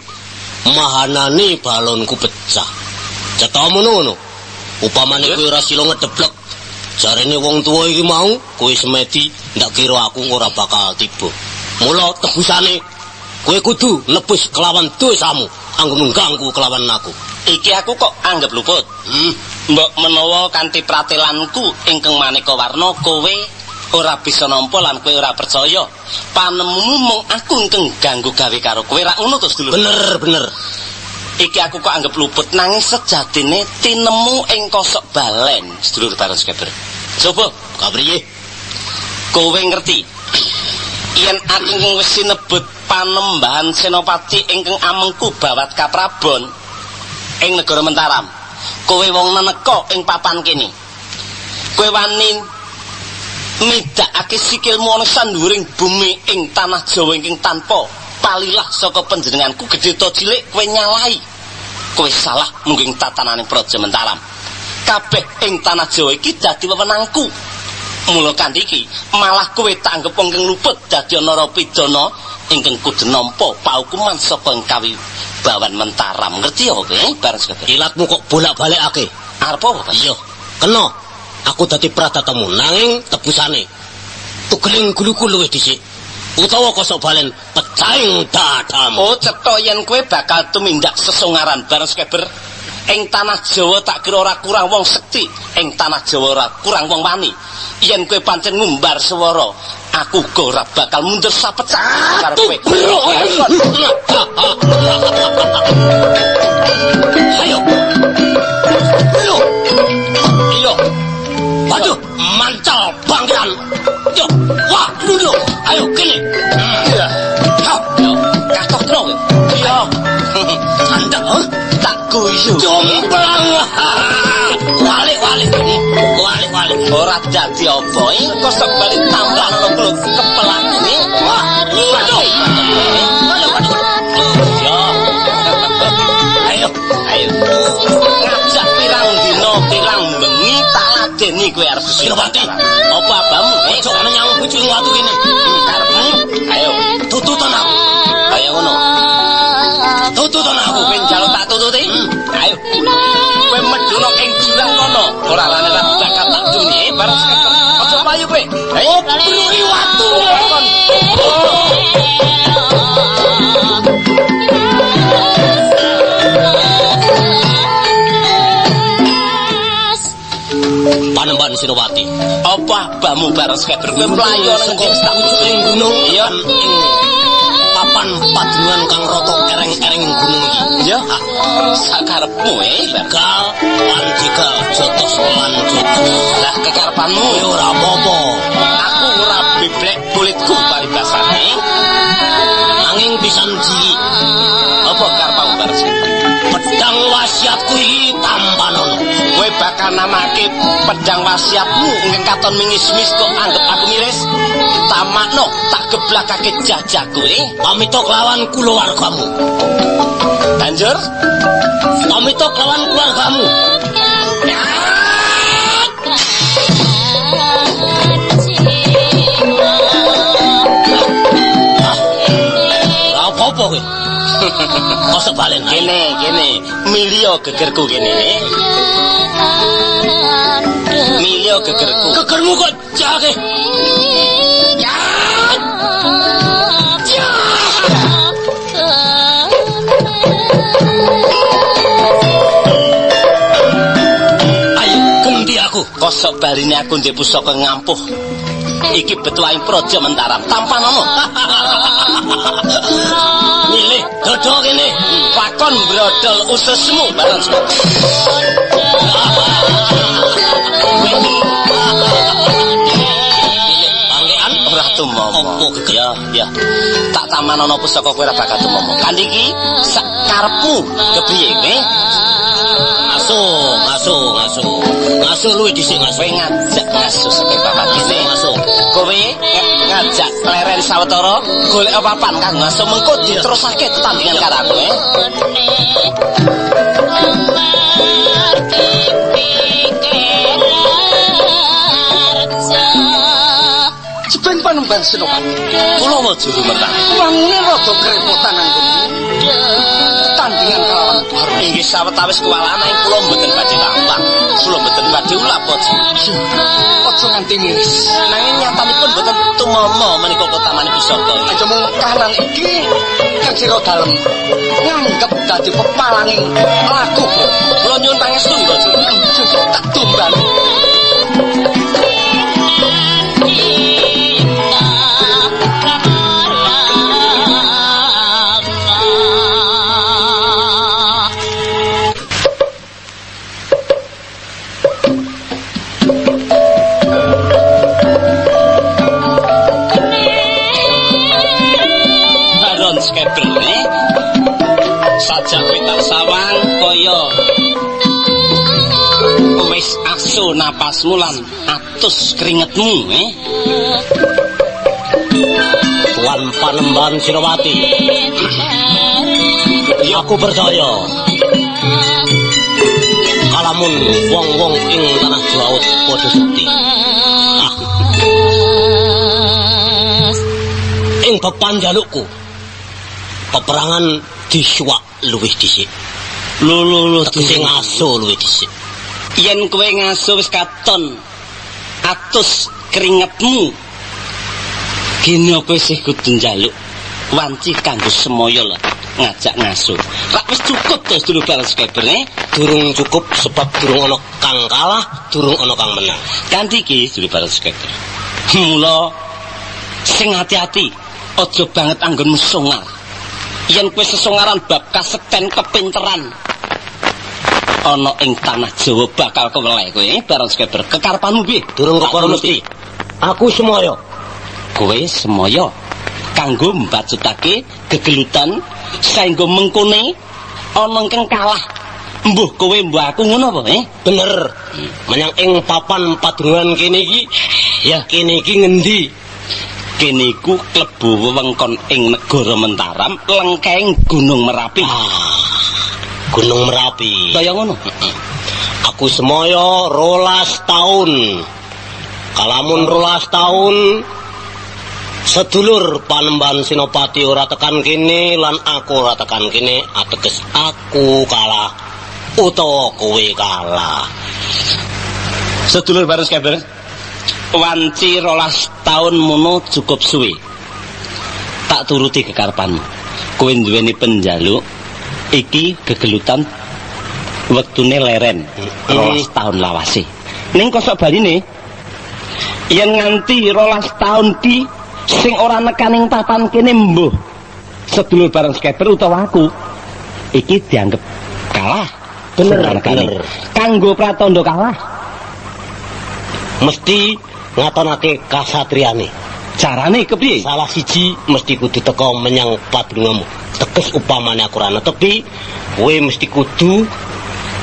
mahanane balonku pecah. Cetha ngono. Upamane kowe ora sila ngedeblek, jarene wong tuwa iki mau, kowe semedi ndak kira aku ora bakal tiba. Mula tebusane kowe kudu nebus kelawan dosamu anggo ngganggu kelawan aku. Iki aku kok anggap luput. Mbok menawa kanthi pratelanku ingkang maneka warna kowe ora bisa nampa lan kowe ora percaya. Panemumu mung aku ingkang ganggu gawe karo kowe, ra ngono to sedulur? Bener, bener. Iki aku kok anggap luput, nanging sejatine tinemu ing kosok balen sedulur Bareng Sekeber. Coba kapriye? Kowe ngerti yen aku ingkang wis sinebut Panembahan Senopati ingkang amengku bawat kaprabon ing negara Mentaram. Kowe wong neneka ing papan kene. Kowe wani midakake sikilmu ana sandhuwuring bumi ing tanah Jawa ingkang tanpa palilah saka panjenenganku gedhe ta cilik kowe nyalai. Kowe salah mungging tatanane Praja Mentaram. Kabeh ing tanah Jawa iki dadi wewenangku. Mula kanthi iki malah kowe tak anggep wong ingkang luput dadi narapidana ingkang kudu nampa paukuman saka ing kawibawan Mentaram. Ngerti ya kowe, Bareng Sekeber? Ilatmu kok bolak-balekake. Arep apa, Pak? Iya, kena. Aku dadi pradatamu nanging tebusane tugeling guluku luwih dhisik utawa kosok balen pecahing dadamu. Oh, cetha yen kowe bakal tumindak sesongaran Bareng Sekeber. Ing tanah Jawa tak kira ora kurang wong sekti, ing tanah Jawa ora kurang wong wani. Yen kowe pancen ngumbar swara, aku uga ora bakal mundur sapecah karo kowe. Ayo. Ayo. Iyo. Waduh, mancal bangkitan. Yo, wah, dulu. Ayo kene. Iya. Yo, katok kowe. Iya. Sandak, tak guyu. Jomplang. Walik-walik. Walik-walik. Ora dadi apa iki kosok bali tambah ana kulo kepelakune. Wah, waduh. Waduh, waduh. Yo. Ayo, ayo. Ngajak pirang dina pirang bengi tak ladeni kowe arep Senopati. Apa abamu? Ojo menyang pucung watu kene. Karepmu. Ayo, tututon aku. Kaya ngono. Tututon aku. Kowe njaluk tak tututi? Ayo. Kowe medhuna ing jurang kono. Ora lane ra bakal tak duni Bareng Sekeber. Aja payu kowe. Ayo, brui watu. Panembahan Senopati. Apa abamu Bareng Sekeber? Kowe mlayu nang pucuking gunung. Iya, ing papan padungan kang rata ereng-ereng gunung iki. Iya, sakarepmu Jegal lan jegal jotos lan jotos. Lah kekarepanmu ya ora apa-apa. Aku ora beblek kulitku paribasane. Nanging pisan cilik. Apa karepmu Bareng Sekeber? Pedang wasiatku iki tampanono. Kowe bakal namake pedang wasiatmu ingkang katon mingis-mingis kok anggep aku miris. Tamakno tak geblakake jajaku. Pamita kelawan kulawargamu. Banjur pamita kelawan keluargamu. Ora apa-apa kowe. Kosok balen. Kene, kene. Milio gegerku kene. Milio gegerku. Gegermu kok jake. Ya. Ya. Ayo ganti aku. Kosok baline aku ndek pusaka ngampuh. Iki betuaing Praja Mentaram. Tampanono. Milih dodo kene. Pakon brodol ususmu Baron Skeber. Milih panggean Ora tumomo. Opo geger? Ya, ya. Tak tamanono pusaka kowe ora bakal tumomo. Kanthi iki sak karepmu kepriye kowe? Ngaso, ngaso, ngaso. Ngaso luwih dhisik ngaso. Kowe ngajak ngaso saking papatine. Ngaso. Kowe ngajak leren sawetara golek papan kanggo ngaso mengko diterusake tetandingan karo aku. Jebeng Panembahan Senopati. Kula juru mertani. Wangune rada kerepotan anggonmu. Tetandingan kalawan Baron. Inggih sawetawis kewalahan ing kula mboten badhe lampah. Kula mboten badhe ulap aja. Aja nganti miris. Nanging nyatanipun mboten tumama menika kotamane pusaka. Aja mung kahanan iki kang sira dalem nganggep dadi pepalanging laku. Kula nyuwun pangestu nggih Juru. Tak tumbani. Baron Skeber sajak kowe tak sawang kaya wis asu napasmu lan atus keringetmu Tuan Panembahan Senopati. Aku percaya kalamun wong-wong ing tanah Jawa padha sekti. Ah. Ing bab panjalukku, peperangan disuwak luwih dhisik. Lho lho lho Tegese ngaso luwih dhisik. Yen kowe ngaso wis katon atus keringetmu, gene kowe sih kudu njaluk wanci kanggo semaya lah ngajak ngaso. Rak wis cukup to sedulur Baron Skeber Durung cukup sebab durung ana kang kalah, durung ana kang menang. Kanthi iki sedulur Baron Skeber. Mula sing hati-hati, aja banget anggonmu songar. Yen kowe sesongaran bab kasekten kepinteran ana ing tanah Jawa bakal keweleh kowe Baron Skeber. Kekarepanmu piye? Durung kepara mesti. Aku semaya. Kowe semaya kanggo mbacutake gegelutan saengga mengkone ana ingkang kalah. Mbuh kowe mbuh aku ngono apa Bener. Menyang ing papan padungan kene iki, Ya, kene iki ngendi? Kene iku klebu wewengkon ing negara Mentaram, lengkeng Gunung Merapi. Ah, Gunung Merapi. Kaya ngono. Aku semaya 12 taun. Kalamun 12 taun sedulur Panembahan Senopati ora tekan kene lan aku ora tekan kene, ateges aku kalah utawa kowe kalah. Sedulur Baron Skeber, wanci 12 taun mono cukup suwe. Tak turuti kekarepanmu. Kowe duweni penjaluk iki gegelutan wektune leren 12 taun lawase. Ning kosok baline yen nganti 12 taun ki sing ora nekaning papan kene mbuh sedulur Baron Skeber utawa aku iki dianggep kalah. Bener, Sing bener. Kanggo pratandha kalah Mesti ngatonake kasatriyane. Carane kepiye? Salah siji mesti kudu teka menyang padungamu. Teges upamane aku ora netepi, kowe mesti kudu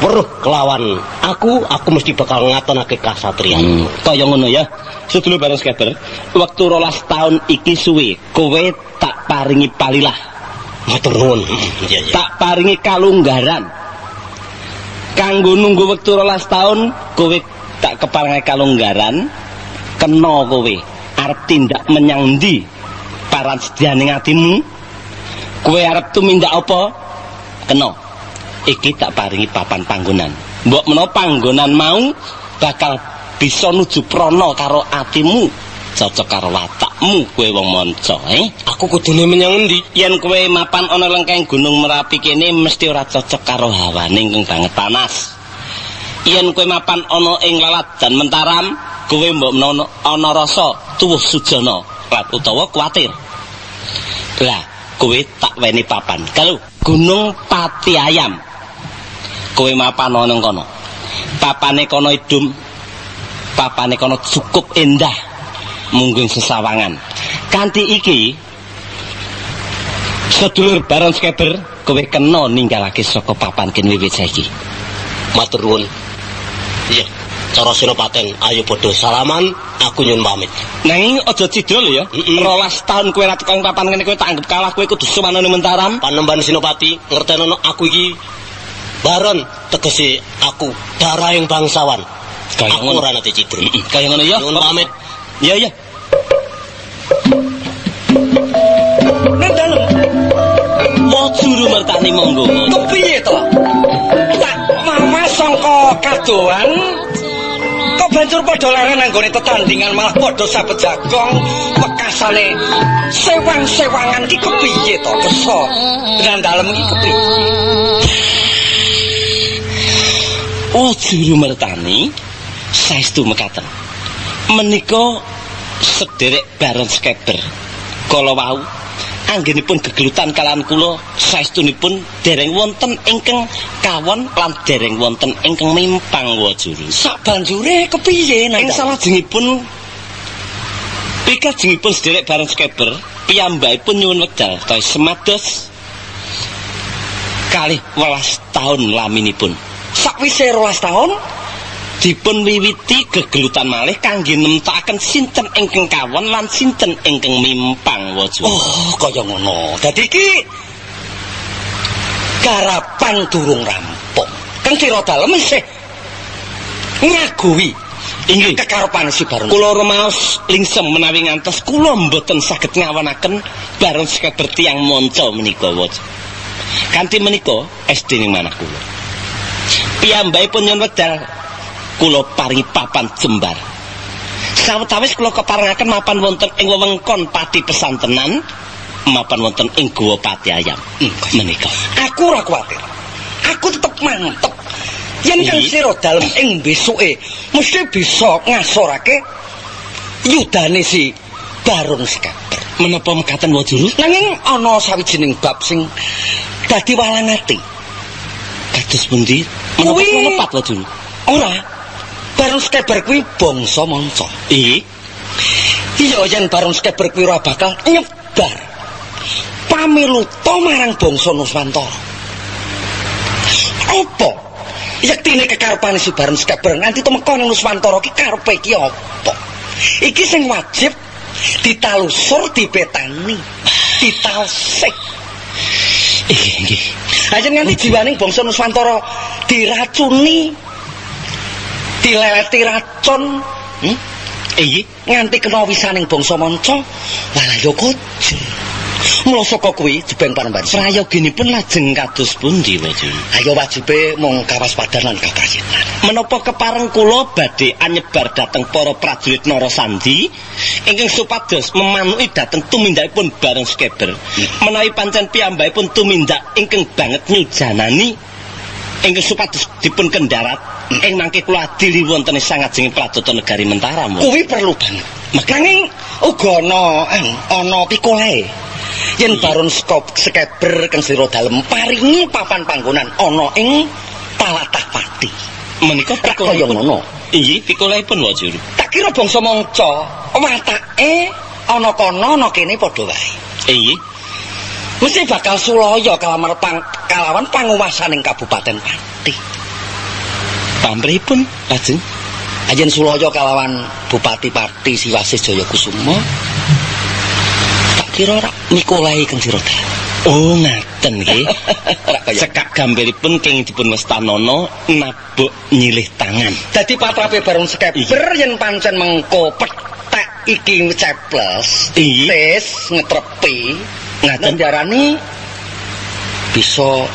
weruh kelawan aku, aku mesti bakal ngatonake kasatriyan. Kaya ngono ya. Sedulur Baron Skeber, wektu 12 taun iki suwe, kowe tak paringi palilah, Matur nuwun. Iya, iya. tak paringi kalunggaran. Kanggo nunggu wektu 12 taun, kowe tak keparingi kalunggaran, kena kowe arep tindak menyang ndi? Paran sedyaning atimu. Kowe arep tumindak apa? Kena. Iki tak paringi papan panggonan. Mbok menawa panggonan mau bakal bisa nuju prana karo atimu, cocok karo watakmu kowe wong manca, Aku kudune menyang endi? Yen kowe mapan ana lengkeng Gunung Merapi kene mesti ora cocok karo hawane ingkang banget panas. Yen kowe mapan ana ing laladan Mentaram, kowe mbok menawa ana rasa tuwuh sujana lan utawa kuwatir. Lah, kowe tak weni papan. Kalau Gunung Pati Ayam. Kowe mapan ana kono. Papane kono idum. Papane kono cukup endah. Mungguing sesawangan. Kanthi iki sedulur Baron Skeber kowe kena ninggalake saka papan kene wiwit saiki. Matur nuwun. Iya, cara Senopaten, ayo padha salaman, aku nyun pamit. Nanging aja cidra lho ya. 12 tahun kowe ra tekan papan kene kowe tak anggap kalah, kowe kudu sowan nang Mentaram. Panembahan Senopati, ngertenono aku iki Baron, tegese aku darahing bangsawan. Kaya Aku ora nate cidra. Kaya ngono ya. Nyun pamit. Iya, iya. Nang dalem. Wa juru mertani monggo. Kepiye to? Tak mamas sangka kadohan kok banjur padha leren anggone tetandingan malah padha sabet jagong wekasane sewang-sewangan ki kepiye to kersa nang dalem iki kepiye? Oh juru mertani saestu mekaten. Menika sederek Baron Skeber kala wau anggenipun gegelutan kalawan kula saestunipun dereng wonten ingkang kawon lan dereng wonten ingkang mimpang wajuru. Sak banjure kepiye nang Ing salajengipun pikajengipun sederek Baron Skeber piyambakipun nyuwun wekdal kados semados 12 taun laminipun. Sakwise 12 taun dipun wiwiti gegelutan malih kangge nemtokaken sinten ingkang kawon lan sinten ingkang mimpang wajuru. Oh, kaya ngono. Dadi iki garapan durung rampung. Kang Sira dalem isih ngaguhi Inggih. kekarepan si Baron. Kula rumaos lingsem menawi ngantos kula mboten saged ngawonaken Baron Skeber tiyang manca menika waca. Kanthi menika SD ning manah kula. Piyambakipun nyuwun wekdal kula paringi papan jembar. Sawetawis kula keparengaken mapan wonten ing wewengkon Pati Pesantenan, mapan wonten ing Guwa Pati Ayam. Menika. Aku ora kuwatir. Aku tetep mantep. Yen Kang Sira dalem ing besuke mesti bisa ngasorake yudane si Baron Skeber. Menapa mekaten wajuru? Nanging ana sawijining bab sing dadi walang ati. Kados pundi? Menapa Kuwi- kula lepat wajuru? Ora. Baron Skeber kuwi bangsa manca. Inggih. Iya yen Baron Skeber kuwi ora bakal nyebar pamiluta marang bangsa Nuswantara. Apa yektine kekarepane si Baron Skeber nganti tumeka ning Nuswantara ki karepe iki apa? Iki sing wajib ditalusur, dipetani, ditalsik. Inggih, inggih. Ha yen nganti jiwaning bangsa Nuswantara diracuni, dileleti racun, Inggih. nganti kena wisaning bangsa manca, walah ya kojur. Mula saka kuwi jebeng panembahan. Prayoginipun lajeng kados pundi wajuru? Ayo wajibe mung kawaspadan lan kaprayitnan. Menapa kepareng kula badhe anyebar dhateng para prajurit Narasandi ingkang supados memanuki dhateng tumindakipun Baron Skeber. Menawi pancen piyambakipun tumindak ingkang banget nyujanani ingkang supados dipun kendharat ing mangke kula adili wonten ing sangajenging Pradata Negari Mentaram. Kuwi perlu banget. Nanging uga ana ana pikolahe. Yen Baron Skeber kang Sira dalem paringi papan panggonan ana ing Talatah Pati. Menika Rak kaya ngono. Inggih, pikolahipun wajuru. Tak kira bangsa manca watake ana kono ana kene padha wae. Inggih. Mesti bakal sulaya kalawan kalawan panguwasaning Kabupaten Pati. Pamrihipun lajeng Ajen sulaya kalawan Bupati Pati Siwasis Jayakusuma. Tak kira rak mikolahi Kang Sira dalem. Oh, ngaten nggih. Rak kaya Cekak gambiripun kenging dipun westanana nabuk nyilih tangan. Dadi patrape Baron Skeber yen pancen mengko petek iki ceples, Inggih. tis ngetrepi, Ngaten. diarani bisa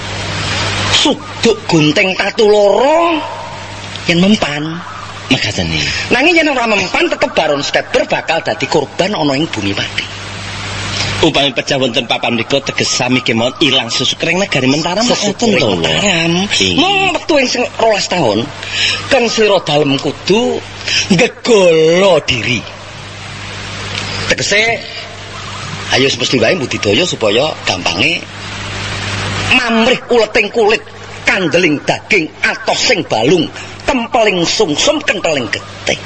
suduk gunting tatu loro yen mempan. Mekaten niki. Nanging yen ora mempan tetep Baron Skeber bakal dadi korban ana ing bumi Pati. Upami pecah wonten papan mriku teges sami kemawon ilang susukring negari Mentaram Sesuk ngoten to. Mataram. Inggih. Mung wektu ing sing 12 taun, Kang Sira dalem kudu ngegala diri. Tegese ayo mesti wae budidaya supaya gampange mamrih uleting kulit, kandeling daging, atosing balung, tempeling sungsum, kenteling getih.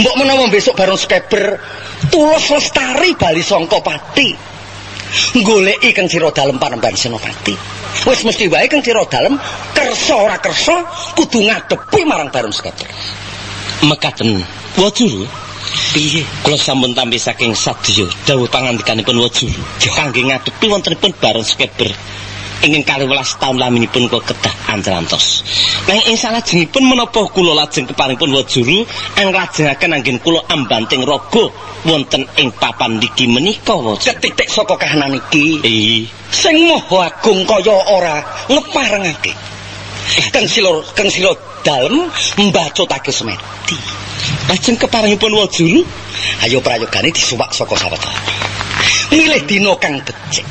Mbok menawa besok Barong Sekeber tulus lestari bali sangka pati. Goleki Kang Sira Dalem Panembahan Senopati. Wis mesti wae Kang Sira Dalem kersa ora kersa kudu ngadepi marang Barong Sekeber. Mekaten Wajuru. Piye? Kula sampun tampi saking sadaya dawuh pangandikanipun Wajuru kangge ngadepi wontenipun Barong Sekeber ingkang 12 taun laminipun kula kedah anterantos. Nanging ing salajengipun menapa kula lajeng keparingipun Wajuru anglajengaken anggen kula ambanting raga wonten ing papan niki menika Wajuru. Ketitik saka kahanan iki. Sing Maha Agung kaya ora ngeparengake. Kang Sira Dalem mbacutake semedi. Lajeng keparingipun Wajuru, ayo prayogane disuwak saka sawetara. Milih dina kang becik.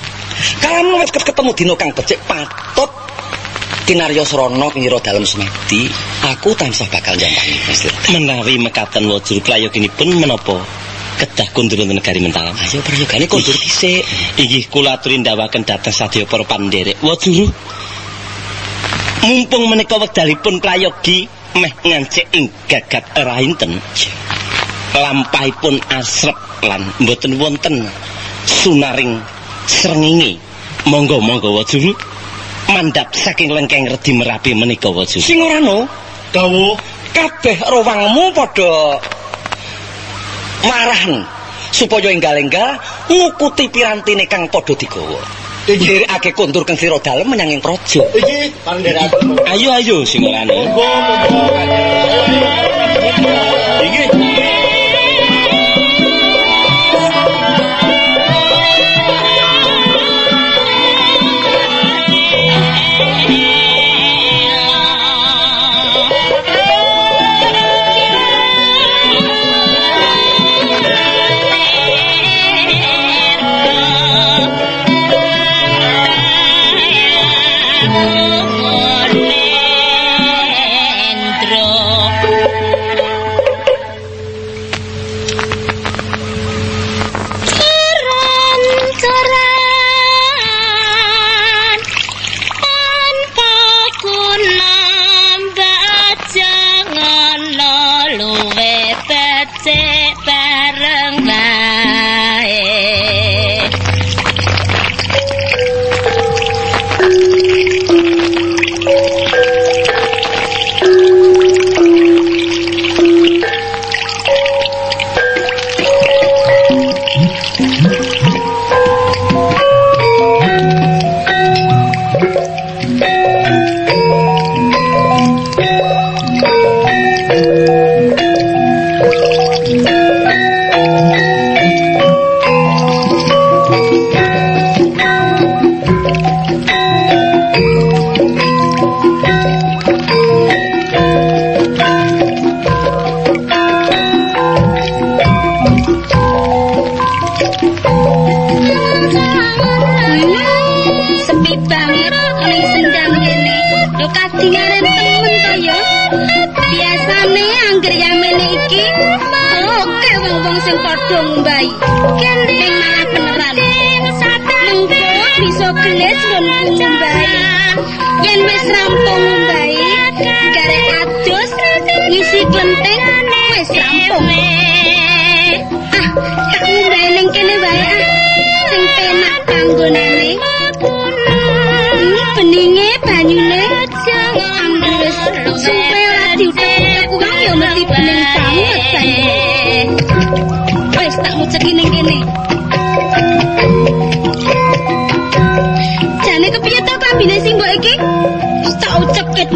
Kalau wis ketemu dina kang becik patut kinarya srana Kang Dalem semedi, aku tansah bakal njampangi. Menawi mekaten Wajuru prayoginipun menapa kedah kundur wonten negari Mentalam? Ayo prayogane kondur dhisik. Inggih kula aturi ndawaken dhateng sadaya para pandherek. Wajuru, mumpung menika wekdalipun prayogi meh ngancik ing gagat rainten, lampahipun asrep lan mboten wonten sunaring srengenge. Monggo-monggo Wajuru mandhap saking lengkeng redi Merapi menika Wajuru. Sing ora no dawuh kabeh rowangmu padha marahan supaya enggal-enggal ngukuti pirantine kang padha digawa. Nderekake kondur Kang Sira Dalem menyang ing praja. Iki pandherekaken. Ayo ayo sing ora no. Monggo monggo. Iki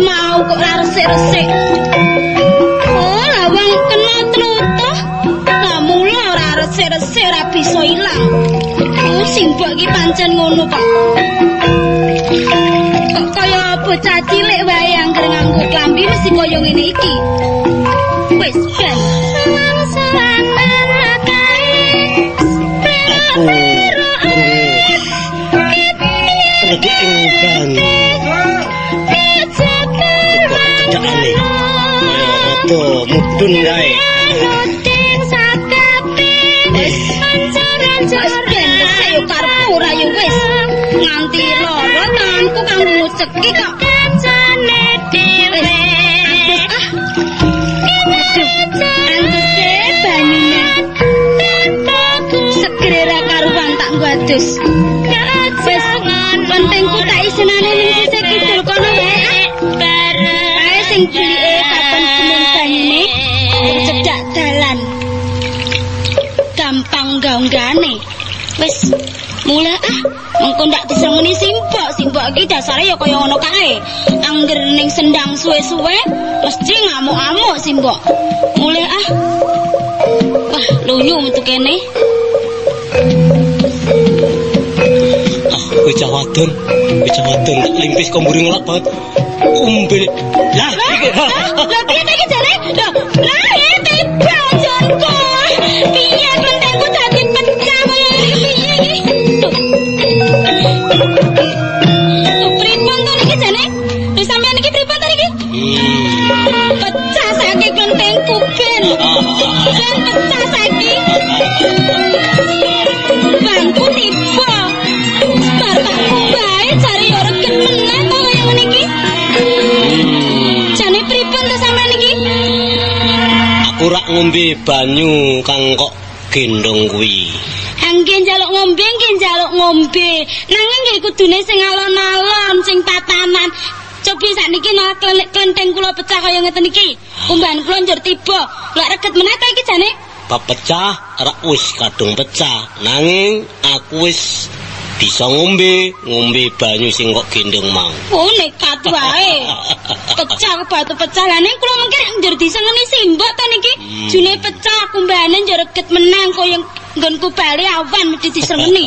mau kok ora resik-resik. Oh, lawang kena tlutuh. Lah mula ora resik-resik ora bisa ilang. Oh, simbok iki pancen ngono kok. Kok kaya bocah cilik wae angger nganggo klambi mesti kaya ngene iki. Wis ben. Aku krungu ing banyu. Cedhakane kaya rada mudhun kae. Wis Ora ya wis. Nganti lara tanganku kanggo nguceki kok. Kancane dhewe. Wis, ah. Aduh, antese banyune. Segere ra karuan tak nggo adus. Wis, pentingku tak isinane ning sisih kidul kono wae. Kae sing blike kapan bening banyune cedhak dalan. Gampang gaunggane. Wis, mulai ah. Mengko ndak disengeni simbok. Simbok iki dasare ya kaya ngono kae. Angger ning sendang suwe-suwe mesti ngamuk-amuk simbok. Mulai ah. Wah, lunyu metu kene. Ah, bocah wadon, tak limpis kok mburi ngelak banget. Umbe. Lah, iki. Lah piye ta iki jare? Lah, lah tiba jonku. Piye klentengku dadi pecah kaya ngene piye iki? Duh. Duh, pripun to niki jane? Lho sampeyan iki pripun to niki? Pecah saiki klentengku ben. Ben pecah saiki. Bangku tiba. Bar tak kumbahe jare ya regen meneh to kaya ngene iki. Jane pripun to sampeyan iki? Aku rak ngombe banyu kang kok gendong kuwi. Nggih njaluk ngombe, nggih njaluk ngombe. Nanging nggih kudune sing alon-alon, sing tatanan. Cobi sakniki malah klenteng kula pecah kaya ngeten iki. Kumbahan kula njur tiba. Lha reget meneh ta iki jane? Bab pecah rak wis kadung pecah. Nanging aku wis bisa ngombe, ngombe banyu sing kok gendong mau. Oh nekat wae. Pecah batu pecah. Lah ning kula mungkin njur disengeni simbok ta niki. June pecah kumbahane njur reget menang kaya nggonku bali awan mesti disengeni.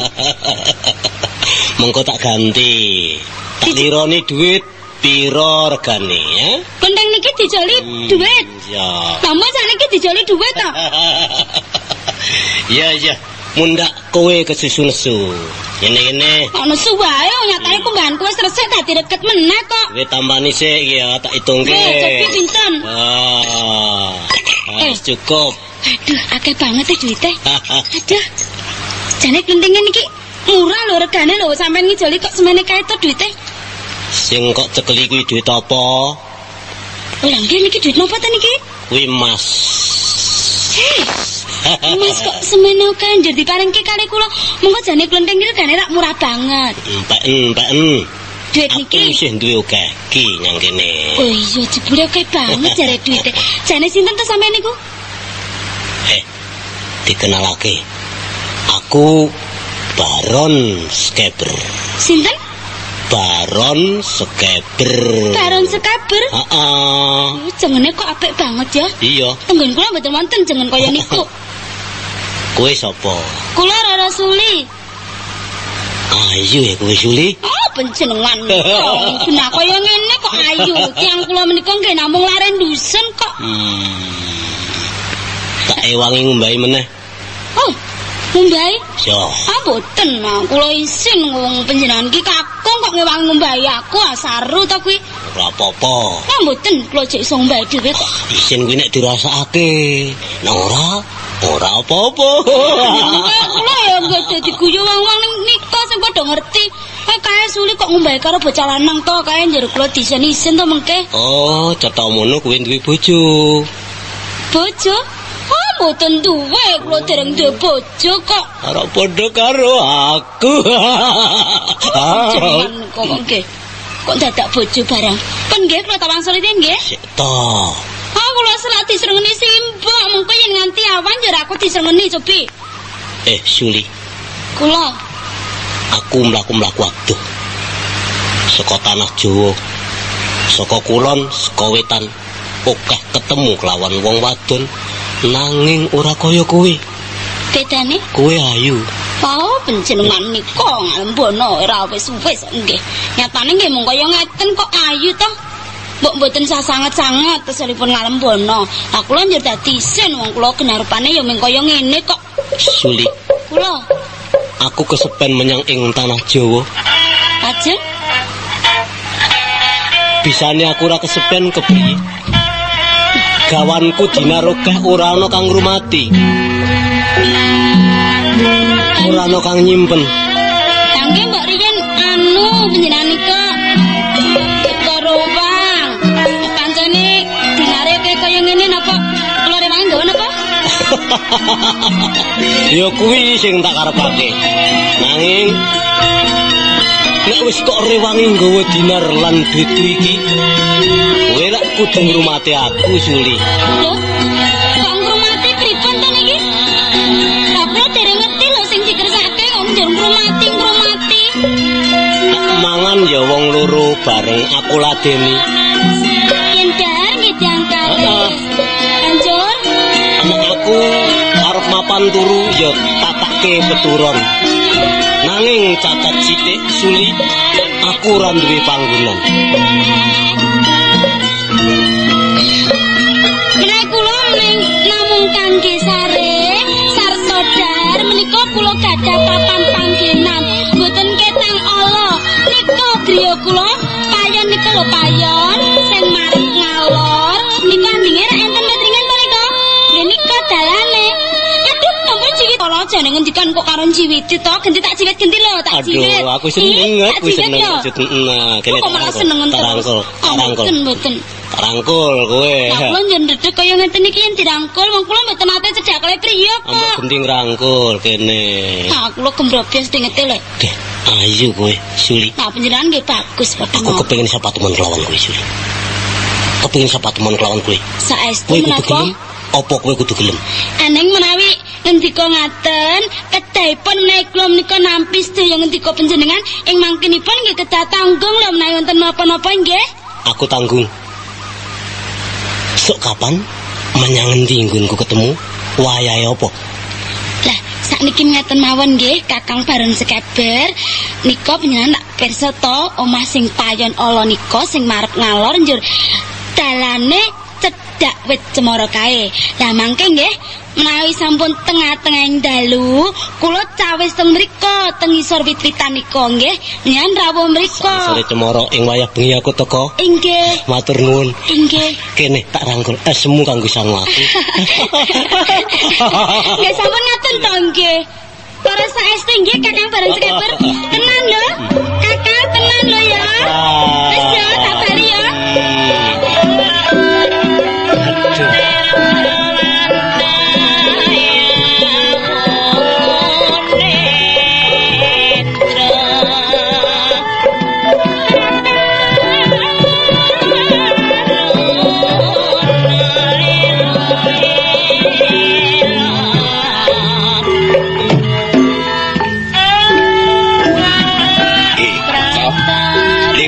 Mengko tak ganti. Tak lironi duit piro regane ya? Klenteng niki dijoli duit. Ya. Lah sakniki dijoli duit ta? Ya ya, mundak kowe kesusu nesu. Ngene-ngene. Kok nesu wae nyatane kumbahanku wis resik dadi reget meneh kok. Kowe tambani sik iki ya, tak hitungke. Nggih, cobi pinten? Ah. Wis cukup. Aduh, akeh banget e duite. Aduh. Jane klentenge niki murah lho regane lho, sampean ngijoli kok semene kae to duite. Sing kok cekeli kuwi duit apa? Oh, lha nggih niki duit napa ta niki? Kuwi emas. Hei. Mas kok semene akeh njur diparingke kali kula. Mengko jane klenteng iki regane rak murah banget. Empeken. Duit Aku niki. isih duwe akeh ki nyang kene. Oh iya jebule akeh banget jare duite. Jane sinten to sampean niku? Dikenalake. Aku Baron Skeber. Sinten? Baron Skeber. Baron Skeber. Heeh. Oh, jengene kok apik banget ya. Iya, Tenggen kula mboten wonten jengen kaya niku. kowe sapa? Kula Rara Suli. Ayu ya kowe Suli. Oh, panjenengan nika. Genah kaya ngene kok ayu. Tiyang kula menika nggih namung lare dusun kok. Tak ewangi ngumbahi meneh. Oh, ngumbahi? Yo. Ah, mboten. Nah, kula isin wong panjenengan iki kakung kok ngewangi ngumbahi aku, ah saru ta kuwi. Ora apa-apa. Ah, mboten, kula jek iso ngumbahi dhewe kok. Isin kuwi nek dirasakake. Nek ora, ora apa-apa. Kula ya nggih dadi guyu wong-wong ning nika sing padha ngerti. Kae Suli kok ngumbahi karo bocah lanang to, kae njur kula disen-isen to mengke. Oh, cetha mono kowe duwe bojo. Bojo? Ah, mboten duwe, kula dereng duwe bojo kok. Ora padha karo aku. Jenengan kok nggih. Kok dadak bojo barang. Pun nggih kula tawang sulite nggih. Sik to. Ah, kula selak disrengeni simbok, mengko yen nganti awan njur aku disrengeni cobi. Suli, Kula aku mlaku-mlaku adoh. Saka tanah Jawa, saka kulon, saka wetan, akeh ketemu kelawan wong wadon nanging ora kaya kowe. Bedane? Kowe ayu. Oh, panjenengan nika ngalembono ora wis-wis nggih. Nyatane nggih mung kaya ngeten kok ayu to. Mbok mboten sasanget-sanget teselipun ngalembono. Lah kula njur dadi isin wong kula genarupane ya mung kaya ngene kok. Suli, Kula aku kesepen menyang ing tanah Jawa. Lajeng Bisane aku ora kesepen kepriye? Gawanku dinarokeh ora ana kang ngrumati. Ora ana kang nyimpen. Lah nggih mbok riyen anu panjenengan nika korowang. Pancene dinare kaya ngene napa kula rewangi nggawa napa? Ya kuwi sing tak karepake. Nanging nek wis kok rewangi nggawa dinar lan duit iki, kowe lak kudu ngrumati aku, Suli. Lho, kok ngrumati pripun to niki? Lah kula dereng ngerti lho sing dikersake kok njur ngrumati. Nek mangan ya wong loro bareng aku ladeni. Yen dahar nggih diangkare. Banjur nek aku arep mapan turu ya tatake peturon. Nanging cacat sithik, Suli, aku ora duwe panggonan. Menawi kula namung kangge sare sarta dahar menika kula gadah papan panggenan, mboten ketang ala. Nika griya kula payon nika lho payon sing marep ngalor nika andinge rak enten metringan to nika. Nggih nika dalane. Aduh, ampun ciwit kala jane ngendikan kok karo ciwiti to, genti tak ciwit genti lho, tak ciwit. Aduh, aku seneng, aku seneng. Nah, kene kok malah seneng terus. Rangkul. Mboten. Rangkul kowe. Lah kula njen ndedeg kaya ngeten iki yen dirangkul wong kula mboten nate cedhak kali priya kok. Ambek genti ngrangkul kene. Nah, kula gemrobyos dingete lho. Deh, ayu kowe, Suli. Nah, panjenengan nggih bagus padha. Aku kepengin sapa temen kelawan kowe, Suli. Kepengin sapa temen kelawan kowe. Saestu menapa? Apa kowe kudu gelem? Aneng menawi ngendika ngaten, kedahipun menawi kula menika nampi sedaya ngendika panjenengan ing mangkinipun nggih kedah tanggung lho menawi wonten napa-napa nggih. Aku tanggung. Sok kapan menyang endi nggonku ketemu? Wayahe apa? Lah, sakniki ngaten mawon nggih, Kakang Baron Sekeber. Nika panjenengan tak pirsa to omah sing payon ala nika sing marep ngalor njur dalane cedhak wit cemara kae. Lah mangke nggih menawi sampun tengah-tengahing dalu kula cawis teng mriku teng ngisor wit-witan nika nggih. Nyen rawuh mriku. Sore cemara ing wayah bengi aku teka. Inggih. Matur nuwun. Inggih. Kene tak rangkul esemu kanggo sangu aku. Nggih sampun ngaten to nggih. Para saestu nggih Kakang Baron Sekeber. Tenan lho. Kakang tenan lho ya. Wis ya tak bali ya.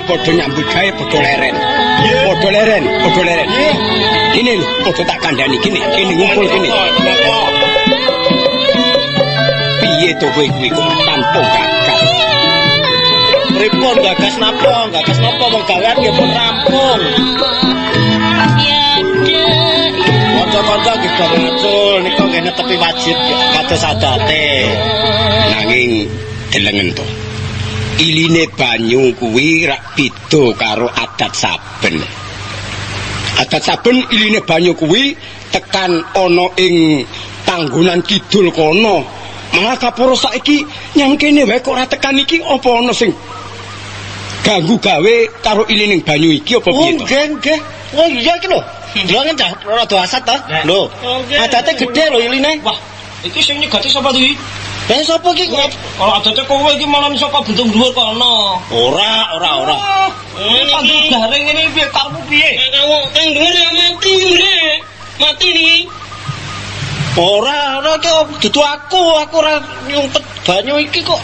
Padha nyambut gawe padha leren. Padha leren, padha leren. Gini lho, padha tak kandhani gini, gini ngumpul gini. Piye to kowe kuwi kok tanpa gagas? Pripun gagas napa? Gagas napa wong gawean nggih pun rampung. Kanca-kanca nggih do ngacul nika nggih netepi wajib kados adate. Nanging delengen to. Iline banyu kuwi rak beda karo adat saben. Adat saben iline banyu kuwi tekan ana ing panggonan kidul kono. Malah kaporo saiki nyang kene wae kok ora tekan iki apa ana sing ganggu gawe karo ilining banyu iki apa piye to? Nggih, nggih. Oh iya iki lho. Delok cah rada asat to. Lho, adate gedhe lho iline. Wah, iki sing nyegati sapa to iki? Lah sapa iki? Kalau adate kowe iki malah saka bentung dhuwur kono. Ora, ora, ora. Pandu garing ngene piye karepmu piye? Nek kang dhuwur ya mati ngene. Mati ni. Ora, ora iki dudu aku, aku ora nyumpet banyu iki kok.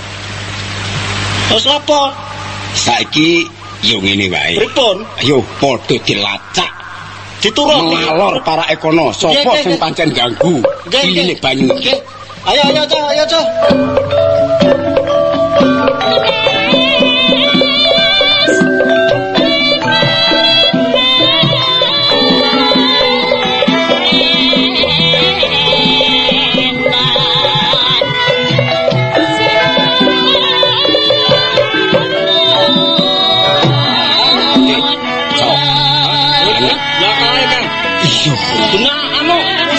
Terus apa? Saiki yo ngene wae. Pripun? Ayo padha dilacak. Diturun ngalor para ekono, sapa sing pancen ganggu iline banyu iki? Ayo, ayo, cah, ayo, cah.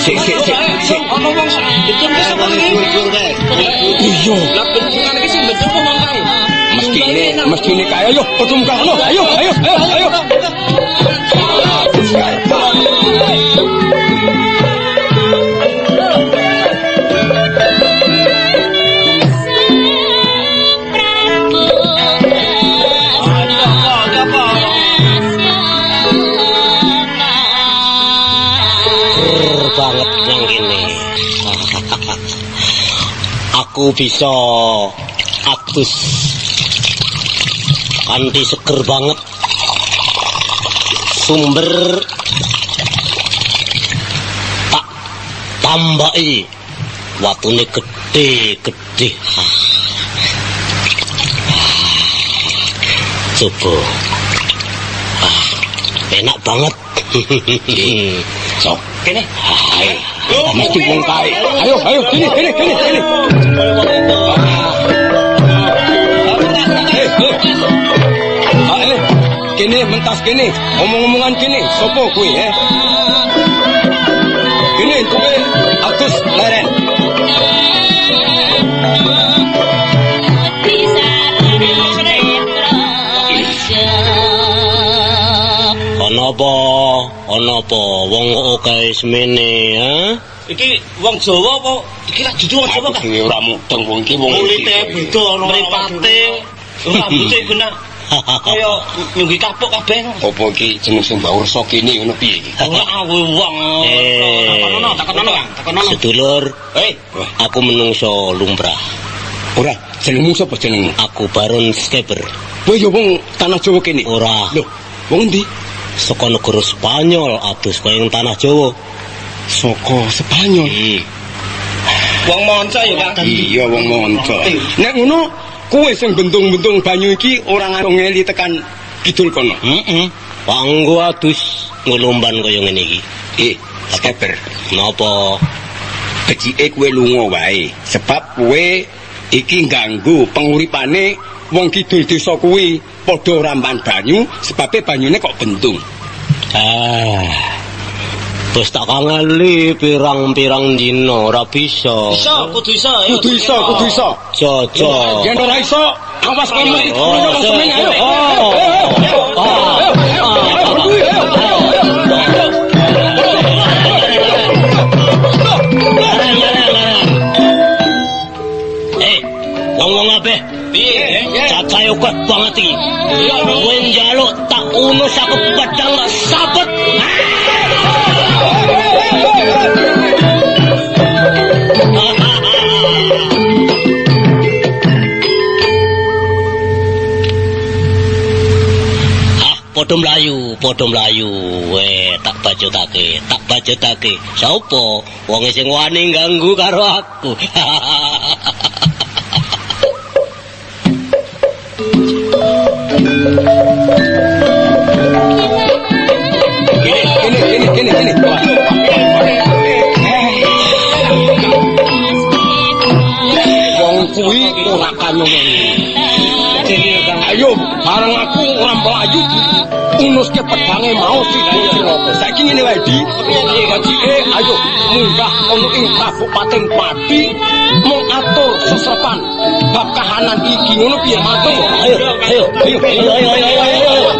Sik sik sik sik ana wong betul ki sapa iki? Iya. Lah bentungan iki sing betul wong kae. Mestine kae ayo padha munggah kono. Ayo ayo ayo ayo. Banget nang kene. Aku bisa adus kanthi seger banget. Sumber tak tambahi watune gede-gede. Coba. Enak banget. Sok kene. Mesti wong kae. Ayo ayo kene kene kene kene. Kene mentas kene, omong-omongan kene, sapa kowe he? Kene entuke adus leren. Ana apa? Ana apa wong akeh semene, ha? Iki wong Jawa apa iki lak dudu wong Jawa, Kang? Aku ora mudeng wong iki wong kulite beda ana mripate, rambute genah kaya nyunggi kapuk kabeh. Apa iki jeneng sing mbok ursa kene ngono piye iki? Ora awe wong. Takonono, takonono, Kang, takonono. Sedulur, aku menungso lumrah. Ora, jenengmu sapa jenengmu? Aku Baron Skeber. Kowe ya wong tanah Jawa kene? Ora. Lho, wong endi? Saka negara Spanyol adus kowe ing tanah Jawa. Saka Spanyol. Wong manca ya, Kang? Iya, wong manca. Nek ngono kowe sing bentung-bentung banyu iki ora ngeli tekan kidul kono. Heeh. Panggo adus ngelumban kaya ngene iki. Skeber. Napa? Becike kowe lunga wae, sebab kowe iki ganggu penguripane wong kidul desa kuwi padha rampan banyu, sebabe banyune kok bentung. Wis tak kangeli pirang-pirang dina ora bisa. Iso, kudu iso, ayo. Kudu iso, kudu iso. Jojo. Yen ora iso, awas kowe mesti dikono wong semene ayo. Wong-wong kabeh. Piye? Cacahe akeh banget iki. Kowe njaluk tak unus aku pedang tak sabet. Padha mlayu, padha mlayu. Tak bacotake, tak bacotake. Sapa wong sing wani ganggu karo aku? Kene, kene, kene, kene. Wong kuwi ora kaya ngene. Ayo, bareng aku ora mlayu unuske pedange mau sida cilaka. Saiki ngene wae, Di. Becike ayo munggah ana ing Kabupaten Pati mung atur sesrepan bab kahanan iki ngono piye matur. Ayo, ayo, ayo, ayo, ayo, ayo.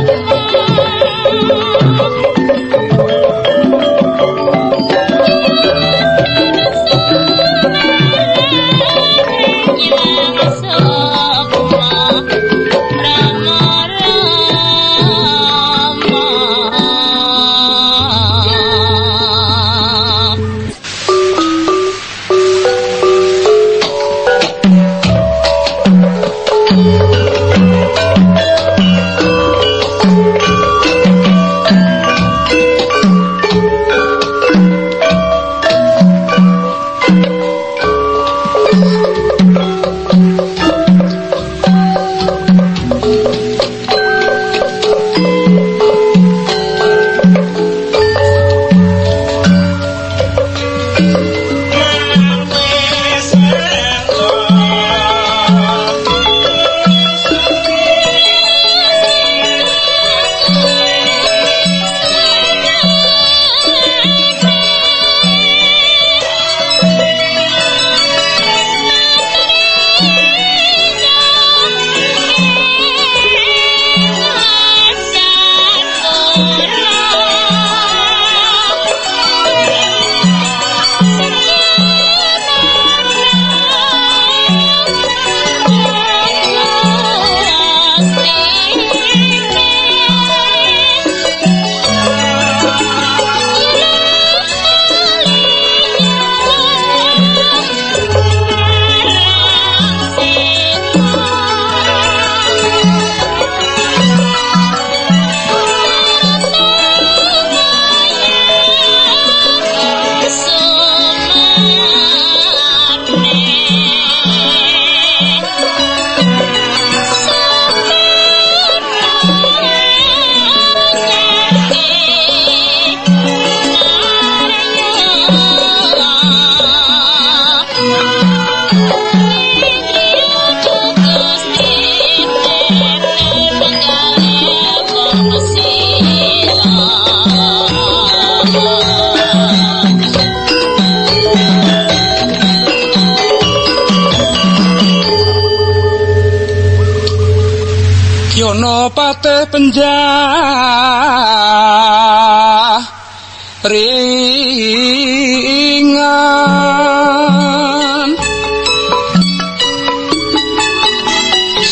Patih Penjaringan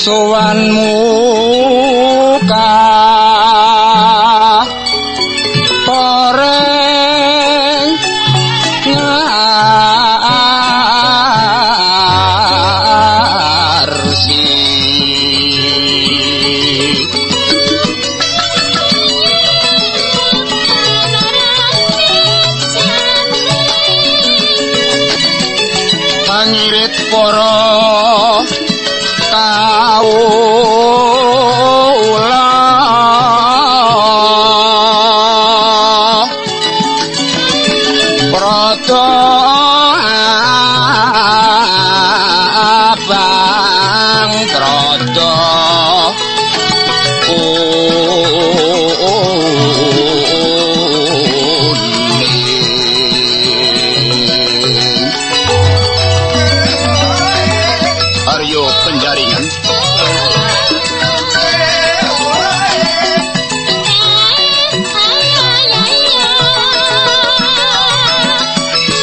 sowan muka poreng ngarsi pangirit para kawula prada abang prada kuning. Aryo Penjaringan.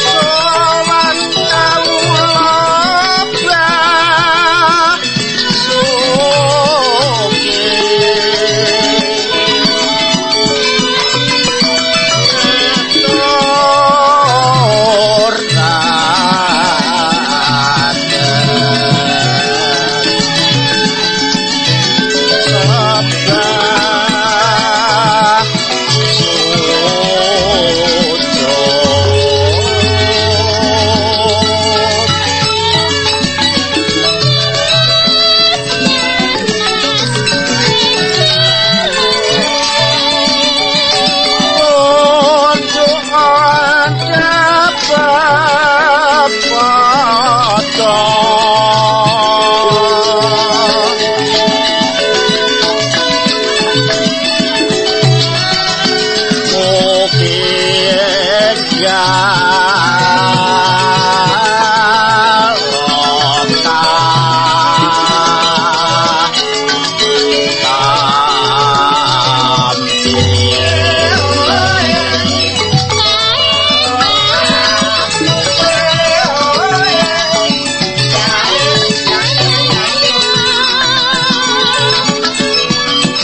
Sowan kawula basuki tur sebah sujud. Unjuk pada mungkin jaloka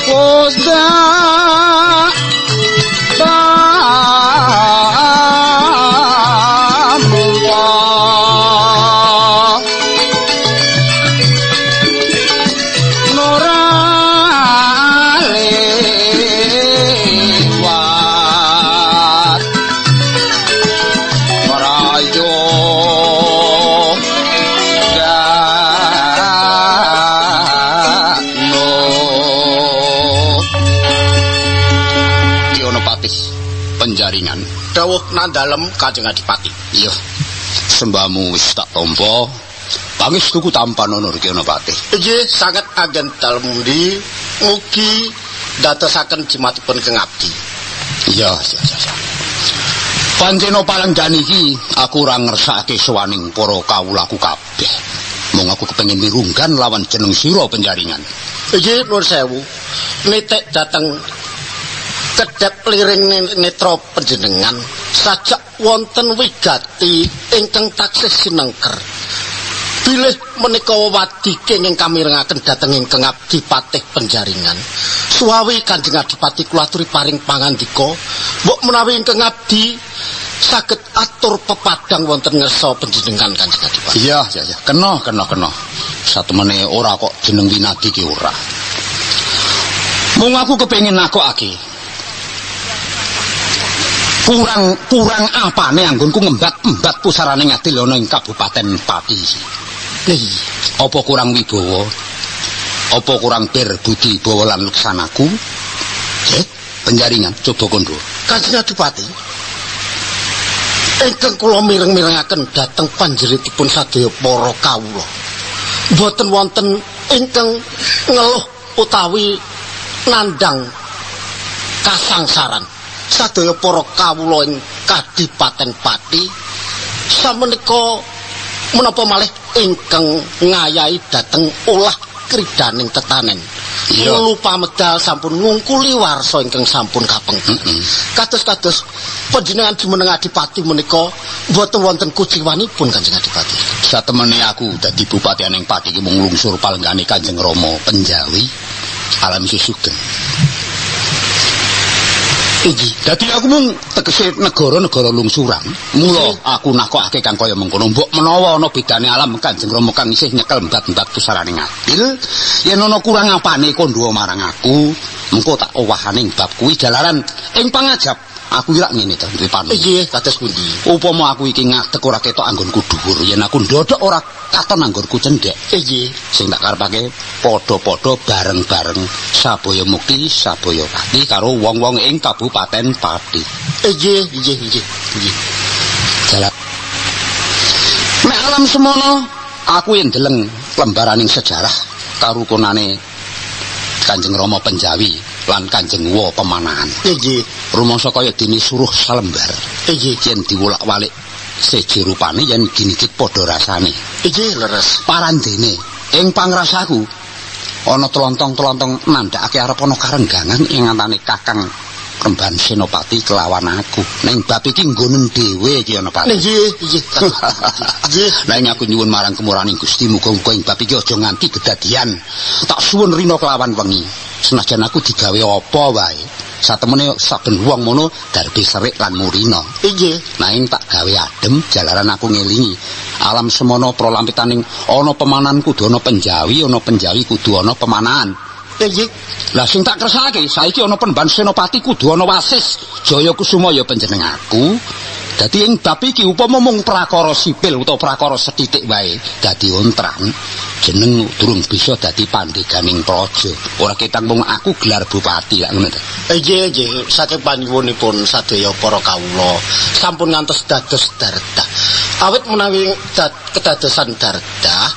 Pusat tampa nora lewat merajo dano. Yono Patih Penjaringan. Dawuh nandalem Kanjeng Adipati. Iya, sembahmu wis tak tampa. Pangestuku tampan ana Yono Patih. Inggih sanget anggen dalem mundi mugi ndadosaken jimatipun keng abdi. Iya, iya, iya. Pancena palenggan iki aku ora ngersakake sowaning para kawulaku kabeh. Mung aku kepengin mirunggan lawan jeneng sira Penjaringan. Inggih nuwun sewu. Nitik dhateng kedhep liring netra panjenengan sajak wonten wigati ingkang taksih sinengker. Bilih menika wewadi kenging kamirengaken dhateng ingkang abdi Patih Penjaringan. Suwawi Kanjeng Adipati kula aturi paring pangandika, mbok menawi ingkang abdi saged atur pepadang wonten ngersa panjenengan Kanjeng Adipati. Iya, iya, iya. Kena, kena, kena. Satemene ora kok jeneng Winadi ki ora. Mung aku kepengin nakokake. Kurang apane anggonku ngembat-embat pusarane ngadil ana ing Kabupaten Pati. Apa kurang wibawa? Apa kurang bir budi bawa lan laksanaku? Penjaringan coba kondo. Kanjeng Adipati, ingkang kula mireng-mirengaken dhateng panjeritipun sadaya para kawula. Mboten wonten ingkang ngeluh utawi nandhang kasangsaran. Sadaya para kawula ing Kadipaten Pati samenika menapa malih ingkang ngayahi dhateng olah kridaning tetanen. Wulu pamedal sampun ngungkuli warsa ingkang sampun kapengker. Kados-kados panjenengan jumeneng Adipati menika mboten wonten kuciwanipun Kanjeng Adipati. Satemene aku dadi bupati ning Pati iki mung lungsur palenggane Kanjeng Rama Penjawi alam isih sugeng. Inggih. Dadi aku mung tegese negara-negara lungsuran. Mula aku nakokake kang kaya mengkono. Mbok menawa ana bedane alam Kanjeng Rama kang isih nyekel mbat-mbat pusarane ngadil, yen ana kurang apane kandha marang aku, mengko tak owahane bab kuwi jalaran ing pangajap. Aku iki lak ngene to, duwe panuwun. Inggih, kados pundi? Upama aku iki ngadeg ora ketok anggonku dhuwur, yen aku ndodhok ora katon anggonku cendhek. Inggih. Sing tak karepake padha-padha bareng-bareng sabaya mukti, sabaya pati karo wong-wong ing Kabupaten Pati. Inggih, inggih, inggih. Inggih. Jalan. Nek alam semono, aku yen deleng lembaraning sejarah karukunane Kanjeng Rama Penjawi lan Kanjeng Wa Pemanahan. Inggih. Rumangsa kaya dene suruh salembar. Inggih. Yen diwolak-walik seje rupane yen ginigit padha rasane. Inggih, leres. Parandene ing pangrasaku ana tlontong-tlontong nandhakake arep ana karenggangan ing antane Kakang Remban Senopati kelawan aku. Ning bab iki nggonen dhewe iki ana Pati. Inggih, inggih. Inggih. Ning aku nyuwun marang kemuraning Gusti muga-muga ing bab iki aja nganti kedadian. Tak suwun rina kelawan wengi. Senajan aku digawe apa wae. Satemene saben wong mono darbe serik lan murina. Inggih. Nanging tak gawe adem jalaran aku ngelingi. Alam semono prolampitaning ana pemanan kudu ana penjawi, ana penjawi kudu ana pemanahan. Inggih. Lah sing tak kersake saiki ana Penemban Senopati kudu ana wasis Jaya Kusuma ya panjenengan aku. Dadi ing bab iki upama mung prakara sipil utawa prakara sethithik wae dadi ontran, jeneng durung bisa dadi pandheganing praja. Ora ketang mung aku gelar bupati lak ngono ta. Inggih, inggih, saking panyuwunipun sadaya para kawula sampun ngantos dados dardah. Awit menawi kedadosan dardah,